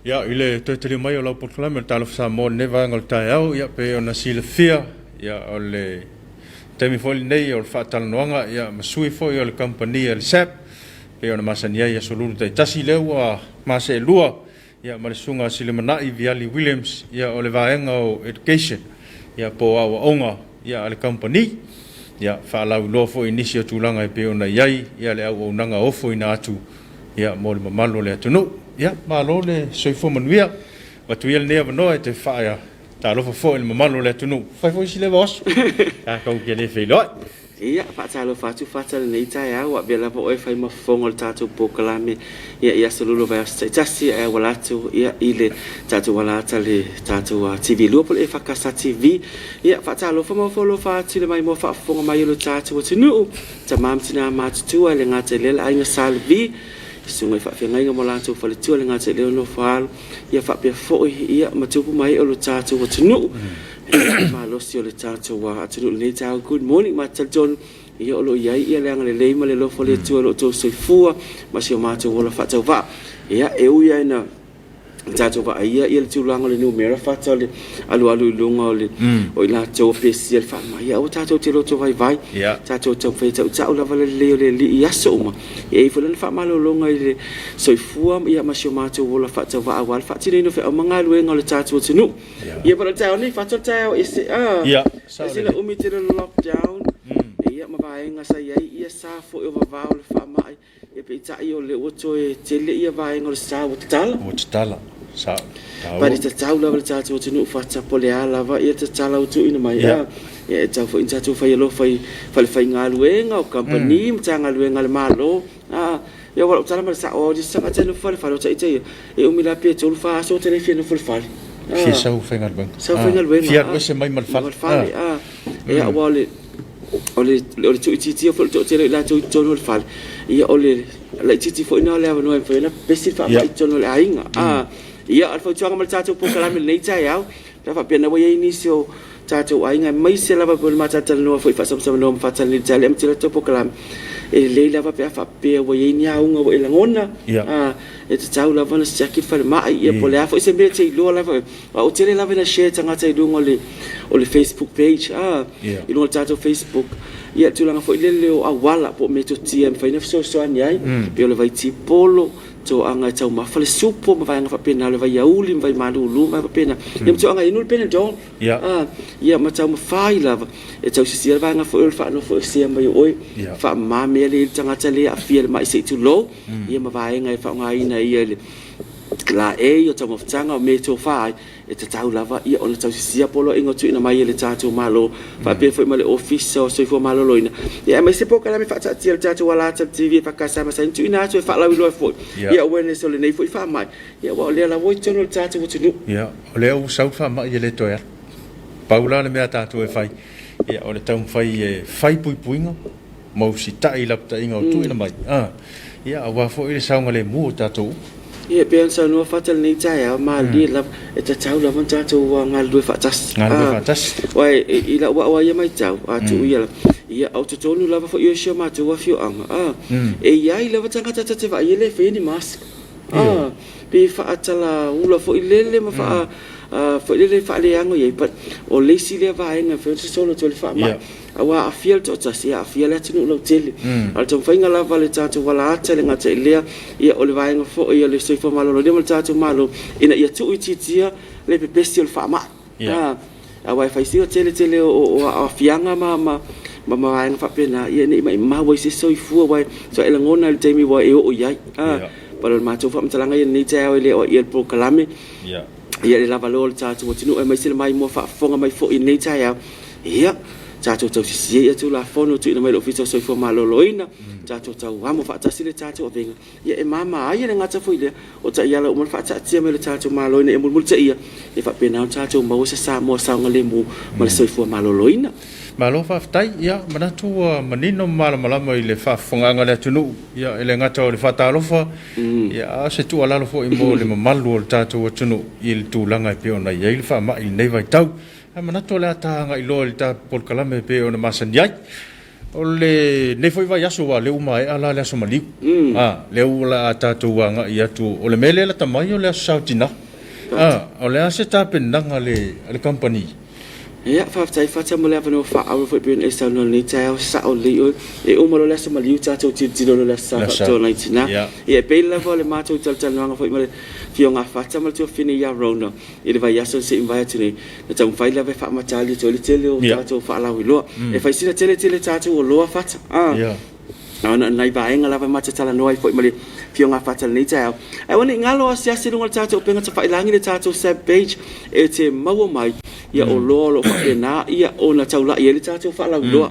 Ia, i le toe taliu mai o lau polokalame o le Talofa Samoa i lenei vaega o le taeao, ia, pei ona silafia, ia, o le taimi foi lenei o le faatalanoaga, ia, ma sui foi o le kamupani a le SAP, pei ona masani ai i aso Lulu taitasi, lea ua maseelua, ia, ma le Susuga a Silimanai Viali Williams, ia, o le vaega o Education, ia, po o aoaoga, ia, a le kamupani. Ia, faalauiloa foi i nisi o tulaga e pei ona i ai, ia, le auaunaga ofoina atu, ia, mo le mamalu o le atunuu. Ia, malo le soifua manuia. Avatu ia lenei avanoa e te faatalofa foi i le mamalu o le atunuu. Fai foi si leva o aso. Tatou te le feiloai. Ia, faatalofa atu Fata i lenei taeao, ua avea lava oe e fai ma fofoga o le tatou polokalame ia i aso lua vaiaso taitasi ae auala atu ia i le tatou alaata le tatou TV 2 po o le EFKS TV. Ia, faatalofa ma ofo alofa atu i le maimoa faafofoga mai o le tatou atunuu, tama ma tina matutua e le gata i lea le aiga Sa Levi, susuga i faafeagaiga ma latou faletua e le gata i lea o nofo alo, ia faapea foi ia ma tupu ma ee o le tatou atunuu. Le malosi o le tatou atunuu i lenei taeao. Good morning, ma talitonu ia o lo o i ai ia le agalelei ma le alofa o le Atua i lo outou soifua ma si o matou ola faatauvaa. Ia, e ui lava ina tatou vaaia ia le tulaga o le numera fata o le alualu i luga o le o i latou o pesia le faamai, ia aua tatou te loto vaivai. Tatou taumafai e tautau lava le lelei o le Alii i aso uma. E i ai foi lana faamalologa i le soifua ia ma si o matou ola faatauvaa aua le faatinoina o feau ma galuega o le tatou atunuu. Ia, but o le taeao nei, fata o le taeao ese, ese le umi tele o le lockdown, ia ma vaega sa i ai ia sa foi o vavao o le faamai, ia peitai o lea ua toe tele ia vaega o le sa ua tatala. Ua tatala, sao, taua. But e tatau lava le tatou atunuu fata po o le a lava ia tatala ua tuuina mai, ia e tatau foi ona tatou fai alofa i falefaigaluega, o kamupani, Matagaluega a le Malo, Ia ua lou tala ma le sao, o le tagata e nofo i le fale o ita ia, e umi la pe 3, 4 aso ta le fia nofo i le fale. Fia sau faigaluega. Sau faigaluega. Fia alu ese mai ma le fale. Ma le fale, Ia aua o le o le o le tuuitiitia foi o le toatele o i latou i totonu o le fale, ia o le laitiiti foi lena o le avanoa e mafai ona pepesi le faamai i totonu o le aiga. Ia o le fautuaga mo le tatou polokalame i lenei taeao, pe a faapea na ua i ai nisi o tatou aiga, aemaise lava pei ona ma talatalanoa foi faasamasamanoa ma faatalatalanoa i le amataga o le tatou polokalame, e lelei lava pe a faapea ua i ai ni auga ua e lagona, e tatau lava ona siaki le falemai, ia po o le a foi se mea e te iloa lava oe. Aua ua tele lava ina share tagata i luga o le Facebook page, i luga o le tatou Facebook, ia le tulaga foi lele o auala po o metotia e mafai ona fesoasoani ai, pei o le vaitipolo, toaga e taumafa le supo ma vaega faapena, o le vaiauli ma vaimalulu ma vaega faapena. Ia ma toaga e inu le Panadol, ia ma taumafa ai lava e tausisia le vaega foi o le faanofoesea mai o oe, faamama mea lea i le tagata lea e aafia i le mai se i tulou, ia ma vaega e faaaogaina ai ia le laei, o taumafataga, o mea e tofa ai, e tatau lava ia ona tausisia poloaiga ua tuuina mai e le tatou Malo faapea foi ma le Ofisa o Soifua Maloloina, ia aemaise polokalame faataatia a le tatou Alata TV e FKS ma saini tuuina atu e faalauiloa foi ia awareness o lenei foi faamai, ia aua o lea lava ua i totonu o le tatou atunuu. Ia, o lea ua sau le faamai e le toe alu. Pau la le mea a tatou e fai, ia o le taumafai e fai puipuiga ma usitai i lapataiga o tuuina mai, ia aua foi le saogalemu o tatou uma. Ia, e pei ona saunoa Fata i lenei taeao, malie lava, e tatau lava ona tatou galulue faatasi. Galulue faatasi. Aua i lau au lava ia matau, a tuu ia lava, ia o totonu lava foi o si o matou afioaga, e i ai lava tagata ta te vaai e le faia ni mask. Pe faatalaula foi lele ma faa foi lele faaleago i ai, but o le isi lea vaega e mafai ona sosolo atu ai le faamai. Aua a aafia le toatasi, e aafia le atunuu lautele. A o le taumafaiga lava a le tatou alaata e le gata i lea, ia o le vaega foi o le soifua maloloina ma le tatou Malo ina ia tuuitiitia le pepesi o le faamai. Aua e fai sina tele tele o aafiaga ma vaega faapena, ia ne i maumau ai se soifua, aua e lagona i le taimi ua e oo i ai. But o le matou faamatalaga ia i lenei taeao e le o aia i le polokalame, ia le lava loa o le tatou atunuu aemaise le maimoa faafofoga mai foi i lenei taeao, ia tatou tausisia ia Tulafono tuuina mai i le Ofisa o Soifua Maloloina, tatou tauamo faatasi le tatou avega, ia e mama ai e le gata foi i lea, o taiala uma na faataatia mai e le tatou Malo ina ia mulimulitaia, ia faapena ona tatou maua se Samoa saogalemu ma le soifua maloloina. Malo faafetai. Ia, manatu ua manino ma malamalama i le faafofogaaga a le atunuu, ia, e le gata o le faatalofa, ia, a o se tuualalo foi mo le mamalu o le tatou atunuu i le tulaga e pei ona i ai le faamai i lenei vaitau. Ae manatu o le a ta agai loa i le ta polokalame e pei ona masani ai. O lenei foi vaiaso aua o lea ua maea la le Aso Maliu. A, lea ua la a tatou agai atu, o le mea lea e lata mai o le Aso Sa o Tina. A, o le a se tapenaga a le kamupani? Ia, faafetai Fata mo le avanoa faaauro foi pei ona e saunoa i lenei taeao, sao lelei oe. E uma loa le Aso Maliu tatou tilotilo loa i le Aso Sa faapitoa nai tina. Ia, e pei lava o le matou talatalanoaga foi ma le Afioga a Fata ma le tuafafine ia Rona, i le vaiaso na se i mavae atu nei, na taumafai lava e faamatali atu ai le tele o tatou faalauiloa. E fai sina tele tele tatou oloa Fata. Ona o nai vaega lava ma te talanoa ai foi ma le Afioga a Fata i lenei taeao. Ae aua ne i galo asiasi i luga o le tatou upega tafailagi le tatou SAB page e te maua mai ia oloa o lo o faapena ia ona taulai ai le tatou faalauiloa.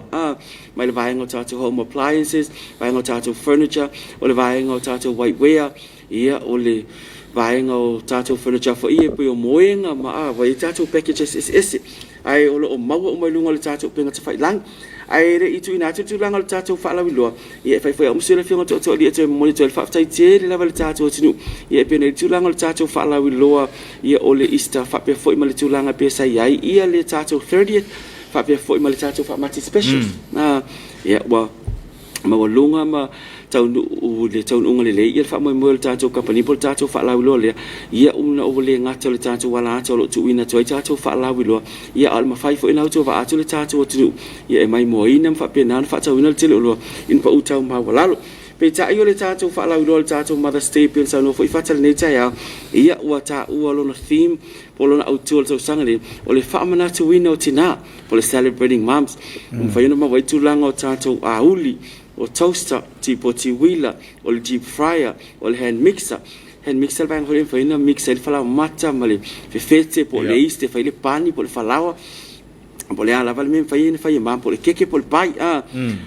Mai le vaega o tatou home appliances, vaega o tatou furniture, o le vaega o tatou whiteware, Ia, o le vaega o tatou furniture foi ia e pei o moega ma a, ua i ai tatou packages eseese, ae o lo o maua uma i luga o le tatou upega tafailagi. Ae le i tuuina atu le tulaga o le tatou faalauiloa, ia e fai foi au ma sui o le Afioga Tootooalii e toe momoli atu ai le faafetai tele lava i le tatou atunuu, ia e pei ona i ai le tulaga o le tatou faalauiloa ia o le Easter faapea foi ma le tulaga e pei sa i ai ia le tatou 30th faapea foi ma le tatou faamati specials. Ia ua maualuga ma taunuu le taunuuga lelei ia le faamoemoe o le tatou kamupani po o le tatou faalauiloa lea, ia ona ua le gata o le tatou ala ata o lo o tuuina atu ai tatou faalauiloa, ia a o le mafai foi ona autovaa atu le tatou atunuu ia e maimoaina ma faapena ona faatauina le tele o oloa i ni pau tau maualalo. Peitai o le tatou faalauiloa o le tatou Mother's Day pei ona saunoa foi Fata i lenei taeao, ia ua taua lona theme po o lona autu o le tausaga lenei, o le faamanatuina o tina. o le Celebrating Moms, ua mafai ona maua ai tulaga o tatou auli, o toaster, tipoti uila, o le deep fryer, o le hand mixer. Hand mixer le vaega foi lea e mafai ona mix ai le falaomata ma le fefete po o le yeast e fai ai le pani po o le falaoa, po o le a lava le mea e mafai ona fai e mama, po o le keke po o le pai.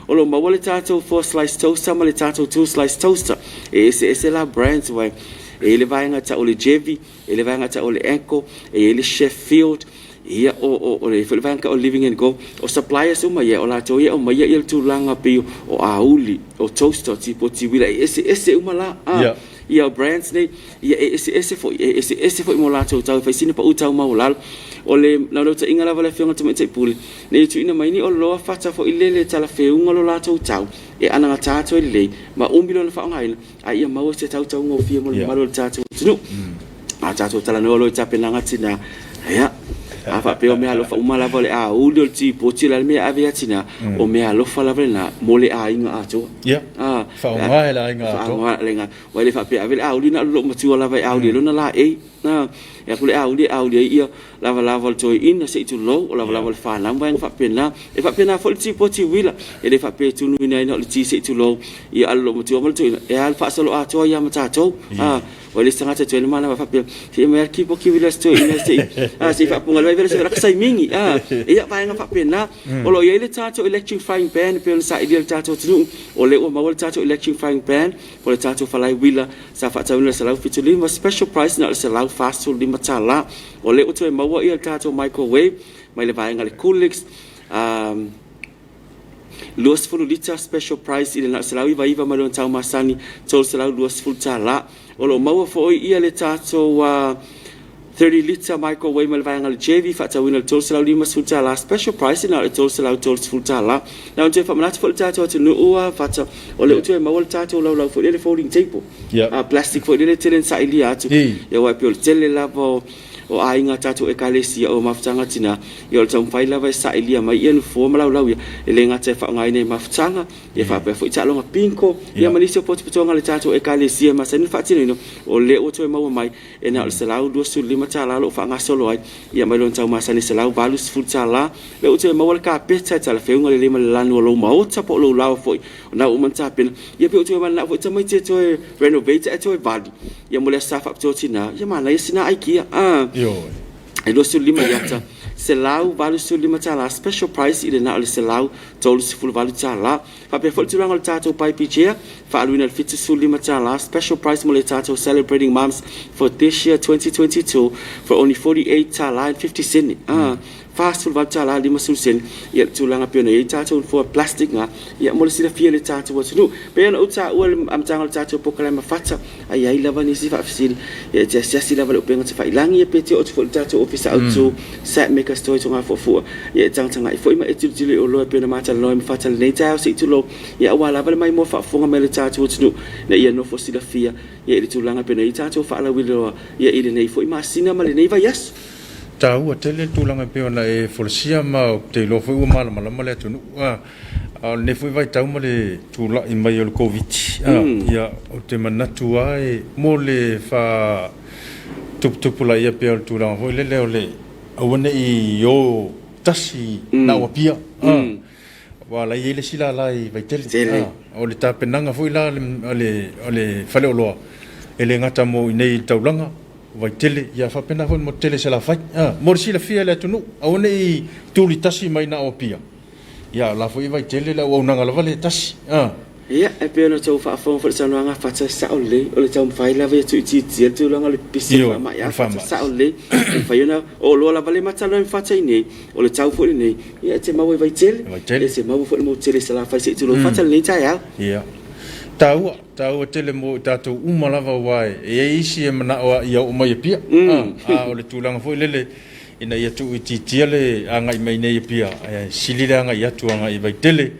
O lo o maua le tatou 4 slice toaster ma le tatou 2 slice toaster. E eseese la brands aua e i ai le vaega e tau o le Jevi, e i ai le vaega e tau o le Anchor, e i ai le Sheffield, Ia, o, o, o le foi le vaega o Living and Go, o suppliers uma ia, o latou ia e aumaia ia le tulaga pei o auli, o toaster, o tipoti uila, e eseese uma la. Ah, yeah. Ia, o brands nei, ia e eseese foi, e eseese foi mo latou tau, e fai sina pau tau maualalo. O le naunautaiga lava le Afioga Tamaitai Pule, ne i tuuina mai ni oloa fata foi lele talafeuga lo latou tau, e anagata atu ai lelei, ma umi lona faaaogaina, a ia maua se tau taugofie mo le mamalu o le tatou atunuu. A tatou talanoa loa i tapenaga tina, ia, a faapea o meaalofa uma lava o le auli, o le tipoti, o le a le mea e ave ia tina, o meaalofa lava lena mo le aiga atoa. Ia, faaaoga e le aiga atoa. Faaaoga e le aiga. Aua e le faapea e ave le auli na o le loomatua lava e auli ai lona laei. E aku le auli e auli ai ia lavalava o le toeaina se i tulou, o lavalava o le fanau ma vaega faapena. E faapena foi le tipoti uila, e le faapea e tunuina ai na o le ti se i tulou ia a le loomatua ma le toeaina, e alu faasoloatoa ia ma tatou. O le isi tagata e toe luma faapea, se i aumai lava le tipoti uila a si toeaina se i, se i faapuga ai le laka saimigi. Ia, vaega faapena. O lo o i ai le tatou electric frying pan e pei ona sailia e le tatou atunuu, o lea ua maua le tatou electric frying pan po o le tatou falai uila sa faatauina i le $175, special price na o le $145. O lea ua toe maua le tatou microwave mai le vaega a le Coolix, 20 lita special price i le na o le $199 mai lona tau masani $320. O lo o maua foi le tatou 30 lita microwave mai le vaega a le Chevy faatauina i le $350 special price na o le $330. Na ona toe faamanatu foi le tatou atunuu Fata, o lea ua toe maua le tatou laulau foi lea le folding table. Plastic foi lea e tele ina sailia atu. Ia aua e pei o le tele lava o aiga tatou ekalesia o mafutaga tina, ia o le taumafai lava e sailia mai ia nofoa ma laulau ia, e le gata e faaaogaina i mafutaga, ia faapea foi taaloga bingo, ia ma nisi o potopotoga a le tatou ekalesia e masani ona faatinoina, o lea ua toe maua mai e na o le $125 o lo o faagasolo ai, ia mai lona tau masani e $180. Lea ua toe maua le kapeta e talafeuga lelei ma le lanu o lou maota po o lou laoa foi, o lena ua uma ona tapena, ia pei ua toe mananao foi tamaiti e toe renovate ae toe vali, ia mo le Aso Sa faapitoa tina, ia manaia sina aikia. E 25 iata, $185 special price i le na o le $138. Faapea foi le tulaga o le tatou paipi chair, faaaluina i le $75 special price mo le tatou Celebrating Moms for this year 2022 for only $48.50. $48 50 sene. Ia le tulaga pei ona i ai tatou nofoa plastic na, ia mo le silafia e le tatou atunuu. Pei ona ou taua i le amataga o le tatou polokalame fata, a i ai lava nisi faafesili, ia e te asiasi lava i le upega tafailagi, ia pe te oo atu foi i le tatou ofisa autu Satmaker Store i Togafuafua, ia e tagatagai foi ma e tilotilo i oloa e pei ona matalanoa ai ma fata i lenei taeao se i tulou, ia aua lava le maimoa faafofoga mai a le tatou atunuu ina ia nofo silafia ia i le tulaga e pei ona i ai tatou faalauiloa ia i lenei foi masina ma lenei vaiaso. Taua tele le tulaga e pei ona e folasia ma ou te iloa foi ua malamalama le atunuu. A o lenei foi vaitau ma le tulai mai o le Koviti, ia, ou te manatu lava e mo le faatuputupulaia pea o le tulaga foi lele o le aua ne i o tasi na o Apia. Aua o la e i ai le isi lala i Vaitele. O le tapenaga foi la a le faleoloa, e le gata mo i inei i le taulaga, o Vaitele, ia faapena foi i le motu tele i Salafai. Mo le silafia e le atunuu, aua ne i tuli tasi mai na o Apia, ia a o la foi e Vaitele le auaunaga lava lea e tasi. Ia, e pei ona outou faafofoga foi i le saunoaga a Fata, e sao lelei, o le taumafai lava ia tuuitiitia le tulaga o le pipisi o le faamai. A Fata, sao lelei, e mafai ona o oloa lava lea e matalanoa ai ma Fata i inei, o le tau foi lenei, ia e te maua i Vaitele, e te maua foi i le motu tele i Salafai se i tulou Fata lenei taeao. Ia, taua, taua tele mo i tatou uma lava aua e i ai isi e manao lava ia oo mai Apia, a o le tulaga foi lele ina ia tuuitiitia le agai mai nei i Apia, ae sili le agai atu agai i Vaitele.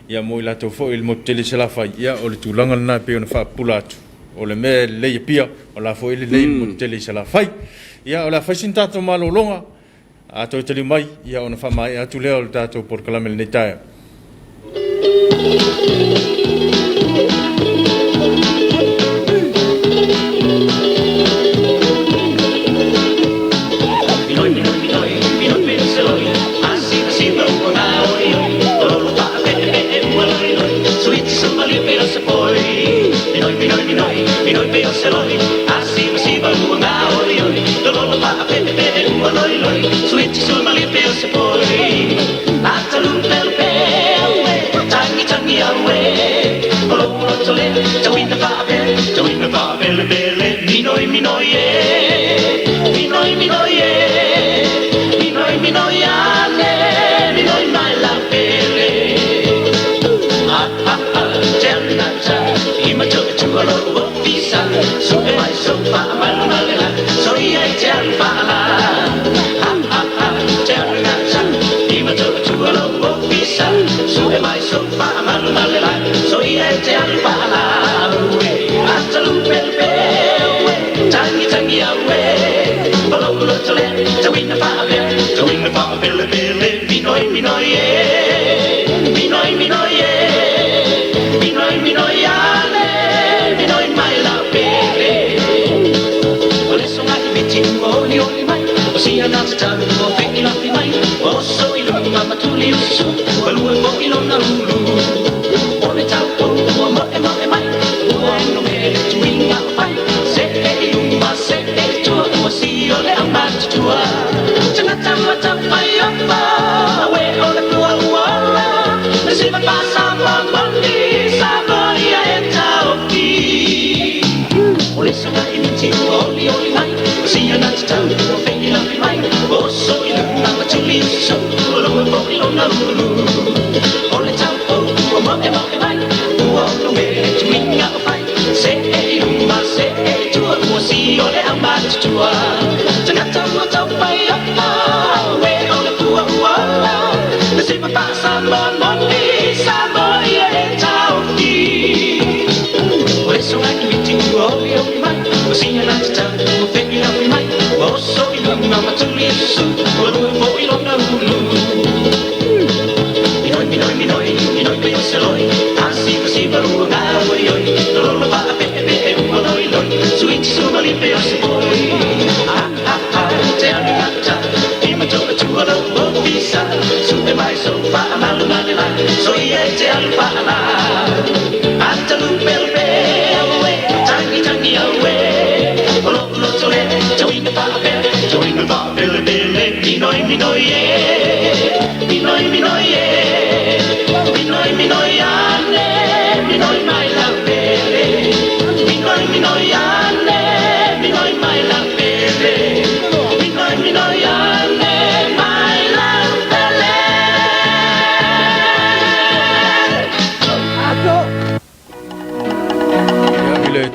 Ia mo i latou foi i le motu tele i Salafai, ia o le tulaga lena e pei ona faapupula atu, o le mea e lelei i Apia, o la foi e lelei i le motu tele i Salafai. Ia o le a fai sina tatou malologa, a toe taliu mai, ia ona faamaea atu lea o le tatou polokalame i lenei taeao.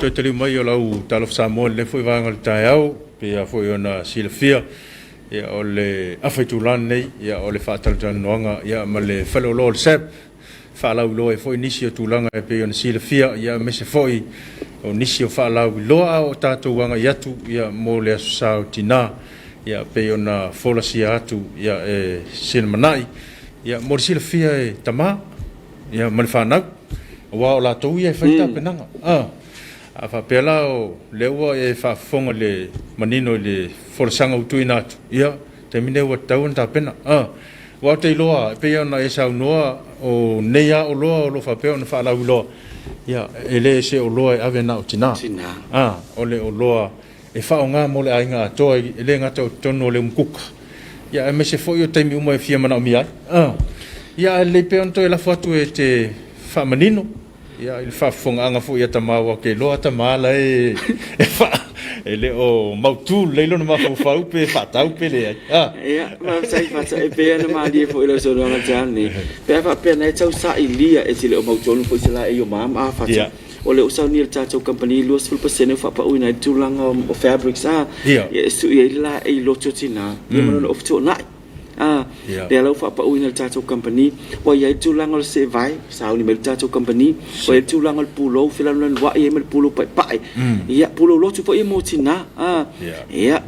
toe taliu mai o lau Talofa Samoa i lenei foi vaega o le taeao, pei lava foi ona silafia, ia, o le afa itula lenei, ia, o le faatalatalanoaga, ia, ma le faleoloa o le SAB, faalauiloa ai foi nisi o tulaga e pei ona silafia, ia, aemaise foi o nisi o faalauiloa a o tatou agai atu, ia, mo le Aso Sa o Tina, ia, pei ona folasia atu, ia, e Sinamanai, ia, mo le silafia e tama, ia, ma le fanau, aua o latou ia e fai tapenaga. A faapea la o lea ua e faafofoga i le manino i le folasaga ua tuuina atu, ia, taimi lenei ua tatau ona tapena. Aua ou te iloa, e pei ona e saunoa, o nei lava oloa o lo o faapea ona faalauiloa, ia, e le se oloa e ave na o tina. O le oloa e faaaoga mo le aiga atoa, e le gata o totonu o le umukuka, ia, aemaise foi o taimi uma e fia manaomia ai. Ia, ae lelei pea ona toe lafo atu e te faamanino, ia, i le faafofogaaga foi a tama, aua ou te iloa tama la e e le o mautu lelei lona mafaufau pe faatau pe leai. Ia, faafetai Fata, e pei ona malie foi i lau saunoaga i le taeao lenei, pe a faapea na e tau sailia e te le o mautonu foi se laei o mama a Fata. O lea ua saunia e le tatou kamupani 20% ua faapauina ai le tulaga o fabrics a, ia e sui ai le laei loto tina ia ma lona ofi tuanai. A, lea la ua faapauina e le tatou kamupani. Ua i ai le tulaga o le seevae, sauni mai le tatou kamupani. Ua i ai le tulaga o le pulou felanulanuai ai ma le pulou paepae. Ia, pulou lotu foi ia mo tina. A, ia,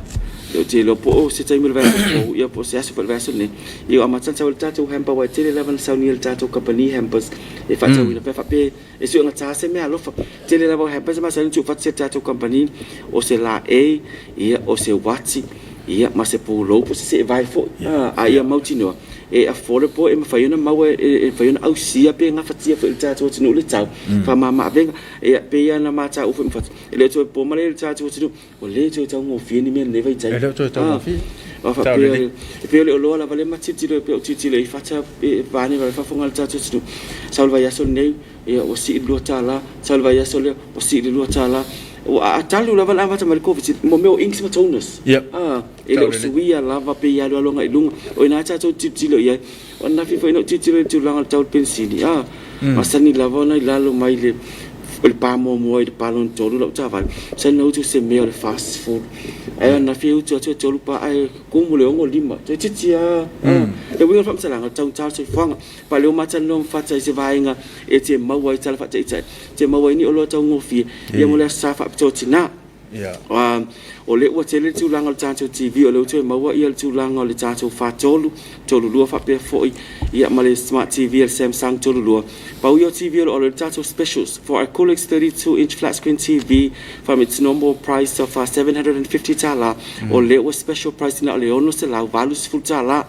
ou te iloa po o se taimi o le vaiaso fou, ia po o se aso foi o le vaiaso lenei, ia ua amata ona sau ai le tatou hamper aua e tele lava ina saunia e le tatou kamupani hampers e faatauina pe a faapea E suegata se mea alofa. Tele lava o hampers e masani ona tuufaatasi e le tatou kamupani, o se laei, ia, o se uati, ia, ma se pulou po o se seevae foi. A ia mautinoa, e affordable, e mafai ona maua, e mafai ona ausia pe gafatia foi e le tatou atunuu le tau, faamama avega. Ia, pei lava ona mataua foi ma Fatu, e le o toe po malae le tatou atunuu, Ua le toe taugofie ni mea i lenei vaitaimi. E le o toe taugofie. A faapea, e pei o le oloa lava lea ma tilotilo e pei o tilotilo i fata e vaeane le faafofoga a le tatou atunuu. Sau le vaiaso lenei, ia ua sii i le $2, sau le vaiaso lea, ua sii i le $2. Ua talu lava ona amata mai le Koviti, mo mea o inks ma toners. A, e le o suia lava pei e alualu agai i luga. O i ina tatou te tilotilo i ai. O ananafi foi na ou tilotilo i le tulaga o le tau o le penisini, a, masani lava ona i lalo mai le o le pa muamua i le pa lona tolu lau taavale, masani na utu se mea o le 40. Ae o ananafi e utu atu e tolu pa ae kumu le 65. Toeitiiti lava, a. Le uiga o le faamatalaga, o le taugata o le soifuaga. Pa lea ua matalanoa ma Fata i se vaega e te maua ai tala faataitai, e te maua ai ni oloa taugofie, ia mo le Aso Sa faapitoa tina. O lea ua tele le tulaga o le tatou TV, o lea ua toe maua ia le tulaga o le tatou 43, 32 faapea foi ia ma le Smart TV a le Samsung 32. Pau ia o TV o lo o alu ai le tatou specials for a Coolix 32 inch flat screen TV from its normal price of $750, o lea ua special price na o le $680.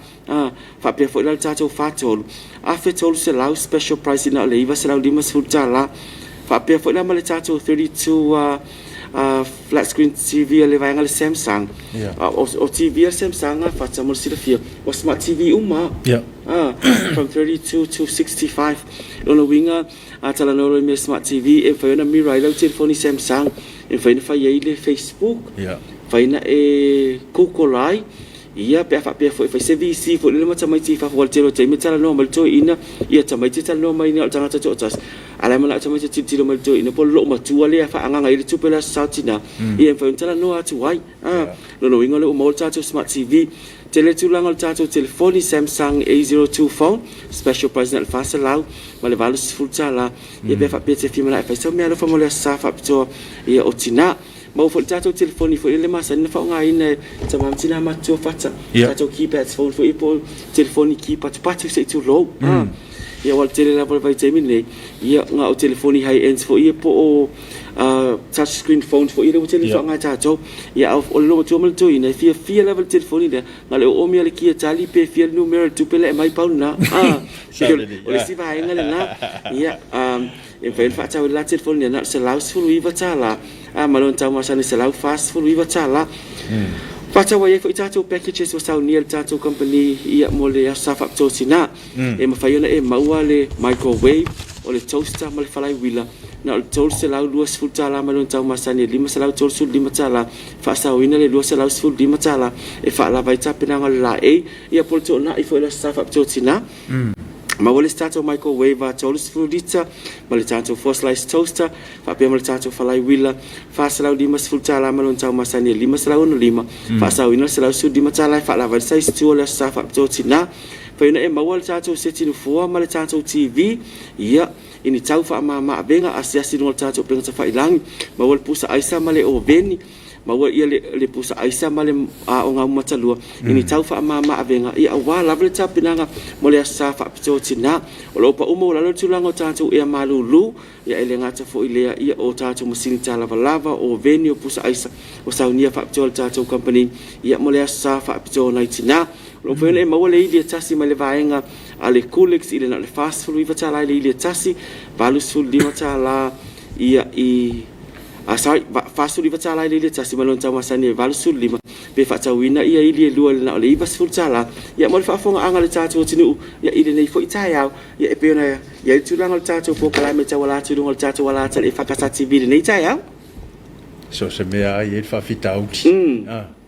Faapea foi la le tatou 43, $1,300 special price na o le $950. Faapea foi la ma le tatou 32 flat screen TV a le vaega le Samsung. O TV a le Samsung a Fata mo le silafia, ua smart TV uma. From 32 to 65. Lona uiga, a talanoa loa i mea smart TV, e mafai ona mirror ai lau telefoni Samsung, e mafai ona fai ai le Facebook, mafai ona e Google ai, Ia, pe a faapea foi e fai se VC foi lele ma tamaiti i fafo, aua o le tele o taimi e talanoa mai le toeaina, ia tamaiti e talanoa mai na o le tagata toatasi, a o la e manao tamaiti e tilotilo mai le toeaina po o le loomatua lea e faaagaaga i ai le tupe o le Aso Sa o Tina, ia e mafai ona talanoa atu ai. A, lona uiga o lea ua maua le tatou Smart TV. Tele le tulaga o le tatou telefoni Samsung A02 phone, special price na o le $480, ia pe a faapea e te fia manao e fai sau meaalofa mo le Aso Sa faapitoa ia o Tina. Maua foi le tatou telefoni foi lele masani na faaaogaina e tama ma tina matutua fata. Tatou keypads phone foi po o telefoni ki patupatu se i tulou. Ia aua o le tele lava o le vaitaimi lenei, ia na o telefoni high ends foi ia po o touch screen phones foi ia lea ua tele ina faaaoga e tatou. Ia a o le loomatua ma le toeaina e fiafia lava i le telefoni lea, na o le oomi lava o le ki e tali pe fia le numera o le tupe la e aumai pau lena. O le isi vaega lena. Ia E mafai ona faatau ai le la telefoni lea na o le $119 a ma lona tau masani $149. Faatau ai foi tatou packages ua saunia e le tatou kamupani ia mo le Aso Sa Faapitoa Tina. E mafai ona e maua le microwave, o le toaster ma le falaiuila na o le $320 mai lona tau masani e $535, faasaoina le $215 e faalava ai tapenaga o le laei ia po o le toonai foi o le Aso Sa Faapitoa Tina. Maua le isi tatou microwave 30 lita ma le tatou 4 slice toaster faapea ma le tatou falai uila $450 ma lona tau masani e $565, faasaoina le $115 e faalava ai le size 2 o le Aso Sa Faapitoa Tina. Fai ona e maua le tatou seti nofoa ma le tatou TV, ia, i ni tau faamama avega asiasi i luga o le tatou upega tafailagi, maua le pusa aisa ma le oveni, maua ia le pusa aisa ma le aoga matalua i ni tau faamama avega ia aua lava le tapenaga mo le Aso Sa Faapitoa Tina. O lo o pau maualalo le tulaga o tatou ea malulu, ia e le gata foi i lea ia o tatou masini talavalava, o oveni, o pusa aisa ua saunia faapitoa e le tatou kamupani ia mo le Aso Sa Faapitoa nai tina. O lo o mafai ona e maua le ili e tasi mai le vaega a le Coolix i le na o le $49 i le ili e tasi, $85 ia i sorry, $49 i le ili e tasi ma lona tau masani e 85, pe faatauina ia ili e lua i le na o le $90. Ia mo le faafofogaaga a le tatou atunuu ia i lenei foi taeao, ia e pei ona i ai le tulaga o le tatou polokalame e tauala atu i luga o le tatou alata i le EFKS TV i lenei taeao. So se mea ai e le faafitauli.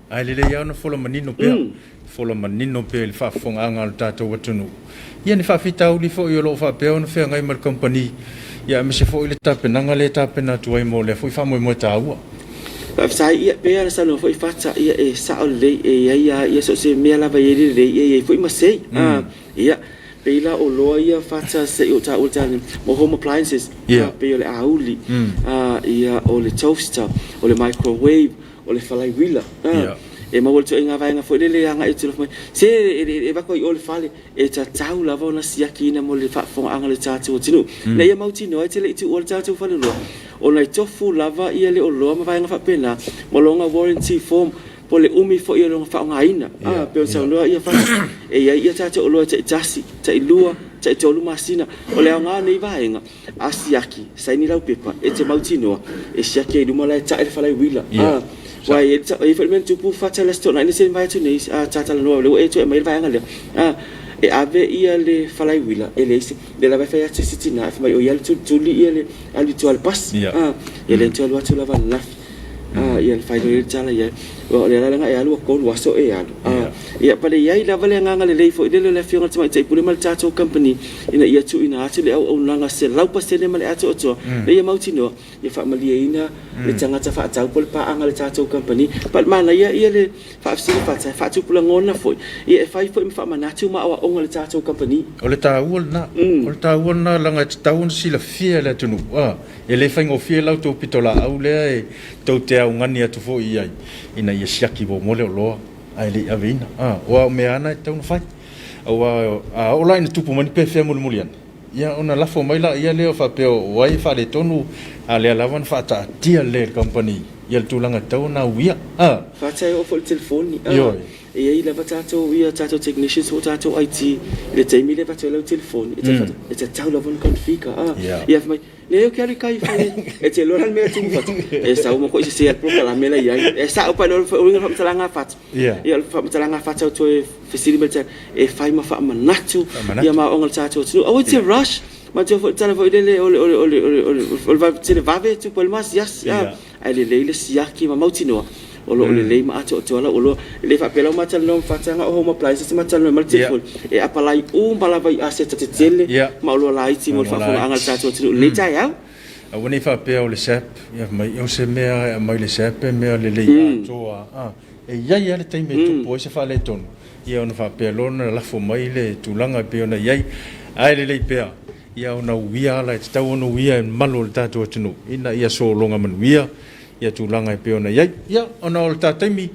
Ae lelei lava ona fola manino pea, fola manino pea i le faafofogaaga a lo tatou atunuu. Ia ni faafitauli foi o lo o faapea ona feagai ma le kamupani, ia aemaise foi le tapenaga lea e tapena atu ai mo lea foi faamoemoe taua. Faafetai, ia pei lava ona saunoa foi Fata, ia e sao lelei, e i ai lava, ia so o se mea lava e i ai le lelei, ia e i ai foi ma sei. Ia, pei la o loa ia Fata se i ou taua le tala mo home appliances, pei o le auli, ia o le toaster, o le microwave, o le falai uila e maua le ituaiga vaega foi lele e agai atu mai se e avatu ai i o le fale e tatau lava ona siakiina mo le faafofogaaga a le tatou atunuu ina ia mautinoa e te le i tuua le tatou faleoloa ona e tofu lava ia le oloa ma vaega faapena ma lona warranty form po o le umi foi o lona faaaogaina e pei ona saunoa ia Fata e i ai ia tatou oloa e taitasi, tailua, taitolu masina o le aoga o nei vaega A siaki, saini lau pepa, e te mautinoa, e siaki ai i luma la e tae le falai uila. Aua e i ai foi le mea na tupu Fata i le Aso Toonai na se i mavae atu nei, sa talanoa o lea ua e toe aumai le vaega lea, e ave ia le falai uila, e leai se, lea lava e fai atu si tina, fai mai o ia le tulituli ia le alu i tua i le pasi, ia lea na toe alu atu lava ananafi. Ia na fai loa le tala i ai, o lea la leaga e alu ua 3 aso e alu. Ia but e i ai lava le agaga lelei foi lele o le Afioga i le Tamaitai Pule ma le tatou company ina ia tuuina atu le auaunaga 100% ma le atoatoa ina ia mautinoa ia faamalieina le tagata faatau po o le paaga a le tatou company. But manaia ia le faafesili fata e faatupu lagona foi ia e fai foi ma faamanatu ma aoaoga a le tatou company. O le taua lena. O le taua lena leaga e tatau ona silafia e le atunuu. E le faigofie la outou pitolaau lea e tou te augani atu foi i ai ina ia siaki muamua le oloa ae le i aveina. Aua o mea lava na e tatau ona fai. Aua a oo la ina tupu mai ni pefea mulimuli ane, ia ona lafo mai laia lea faapea o ai e faaletonu, a o lea lava na faataatia lelei e le kamupani ia le tulaga e tatau ona auia. Fata e oo foi i le telefoni. Ioe. E i ai lava tatou ia tatou technicians po o tatou IT i le taimi lea e avatu ai lau telefoni, e tatau lava ona configure. Ia fai mai, Leai ou te alu i tai i fale e te iloa la le mea e tumu fatu. E sau ma koe sese polokalame la i ai. E sao pa o le uiga o le faamatalaga a Fata. Ia o le faamatalaga a Fata o toe fesili mai le e fai ma faamanatu ia ma aoga o le tatou atunuu. Aua e te rush. Manatua foi le tala foi lele o le o le o le o le o le televave e tupu ai le masiasi. Ae lelei le siaki ma mautinoa o lo o lelei ma atoatoa lau oloa. E le faapea la ua ma talanoa ma Fata o Home Appliances ma talanoa mai le telefoni. E apalai uma lava i aseta tetele ma oloa laiti mo le faafofogaaga a le tatou atunuu i lenei taeao. Aua ne i faapea o le SAP, ia fai mai, o se mea e aumai le SAP e mea lelei atoa a. E i ai lava le taimi e tupu ai se faaletonu, ia ona faapea loa ona lafo mai le tulaga e pei ona i ai. Ae lelei pea, ia ona uia ala e tatau ona uia e le mamalu o le tatou atunuu ina ia sologa manuia ia tulaga e pei ona i ai. Ia, ona o le ta taimi,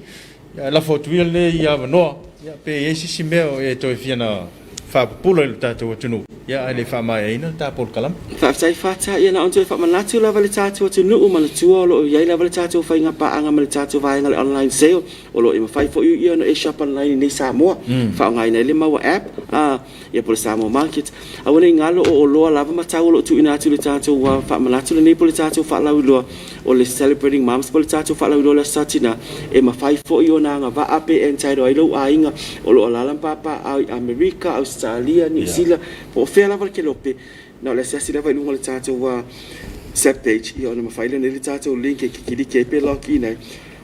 ia, lafo atu ia lenei avanoa, ia, pe i ai se isi mea o e toe fia na faapupula i le tatou atunuu, ia, ae le i faamaeaina le ta polokalame. Faafetai Fata, ia na ona toe faamanatu lava i le tatou atunuu, manatua o lo o i ai lava le tatou faiga paaga ma le tatou vaega o le online sale, o lo o mafai foi ia ona e shop online i inei i Samoa, faaaogaina ai le maua app, ia po o le Samoa Market. Aua ne i galo o oloa lava ma tau o lo o tuuina atu i le tatou faamanatu lenei po o le tatou faalauiloa o le Celebrating Moms po o le tatou faalauiloa o le Aso Sa Tina, e mafai foi ona agavaa pe entitle ai lou aiga o lo o alaala ma papaaao i Amerika, Ausetalia, Niu Sila, po o fea lava le kelope. Na o le asiasi lava i luga o le tatou sap page ia ona mafai lea ona i ai le tatou link e kikiliki ai pe log in ai.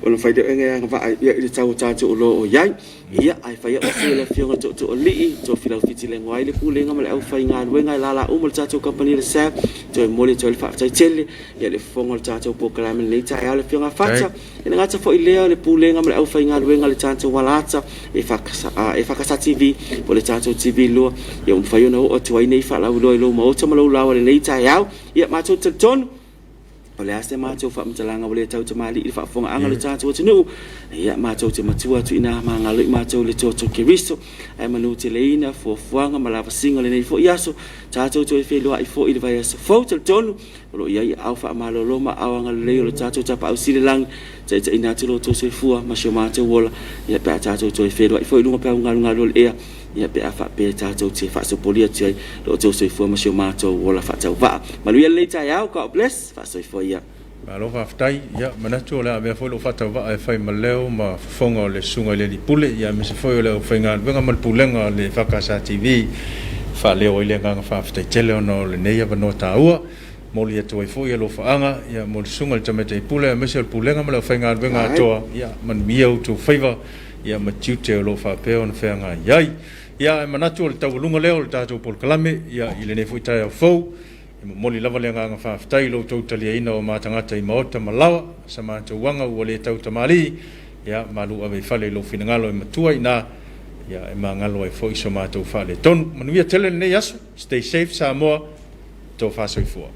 Ona fai lea o e agavaa ia i le tau o tatou oloa o i ai. Ia, ae fai au sui le afioga Tootooalii, Tofilau Fitilengo ai le Pulega ma le aufaigaluega e lala uma le tatou kamupani le SAB, toe momoli atu ai le faafetai tele ia le fofoga o le tatou polokalame i lenei taeao le afioga Fata. E le gata foi i lea o le Pulega ma le aufaigaluega a le tatou Alata e EFKS TV po o le tatou TV 2, ia ua mafai ona oo atu ai nei faalauiloa i lou maota ma lou laoa i lenei taeao. Ia, matou te talitonu O le a se matou faamatalaga ua le tautamalii i le faafofogaaga o le tatou atunuu? Ia, matou te matua atu i ina magalo i matou i le toto Keriso, ae manuteleina fuafuaga ma lavasiga o lenei foi aso, tatou toe feiloai foi i le vaiaso fou. Talitonu o lo o i ai aao faamalolo ma aao agalelei o le tatou Tapaau Sili Lagi, taitaiina atu lo outou soifua ma si o matou ola, ia pe a tatou toe feiloai foi i luga o peau galugalu o le ea. Ia pe a faapea tatou te faasopolia atu ai lo outou soifua ma si o matou ola faatauvaa. Manuia lenei taeao, God bless, faasoifua ia. Malo faafetai. Ia, manatu o le a avea foi lou faatauvaa e fai ma leo ma fofoga o le Susuga i le Alii Pule, ia aemaise foi o le aufaigaluega ma le Pulega a le EFKS TV e faaleo ai le agaga faafetai tele ona o lenei avanoa taua. Momoli atu ai foi alofaaga ia mo le Susuga i le Tamaitai Pule aemaise o le Pulega ma le aufaigaluega atoa, ia manuia outou faiva. ia ma tiute o lo o faapea ona feagai ai. Ia, ae manatu o le taualuga lea o le tatou polokalame ia i lenei foi taeao fou. E momoli lava le agaga faafetai i lo outou taliaina o ma tagata i maota ma laoa, sa matou aga ua le tau tamalii, ia malu ave i fale i lou finagalo e matua i ina, ia e magalo ai foi so matou faaletonu. Manuia tele lenei aso. Stay safe Samoa. Tofa soifua.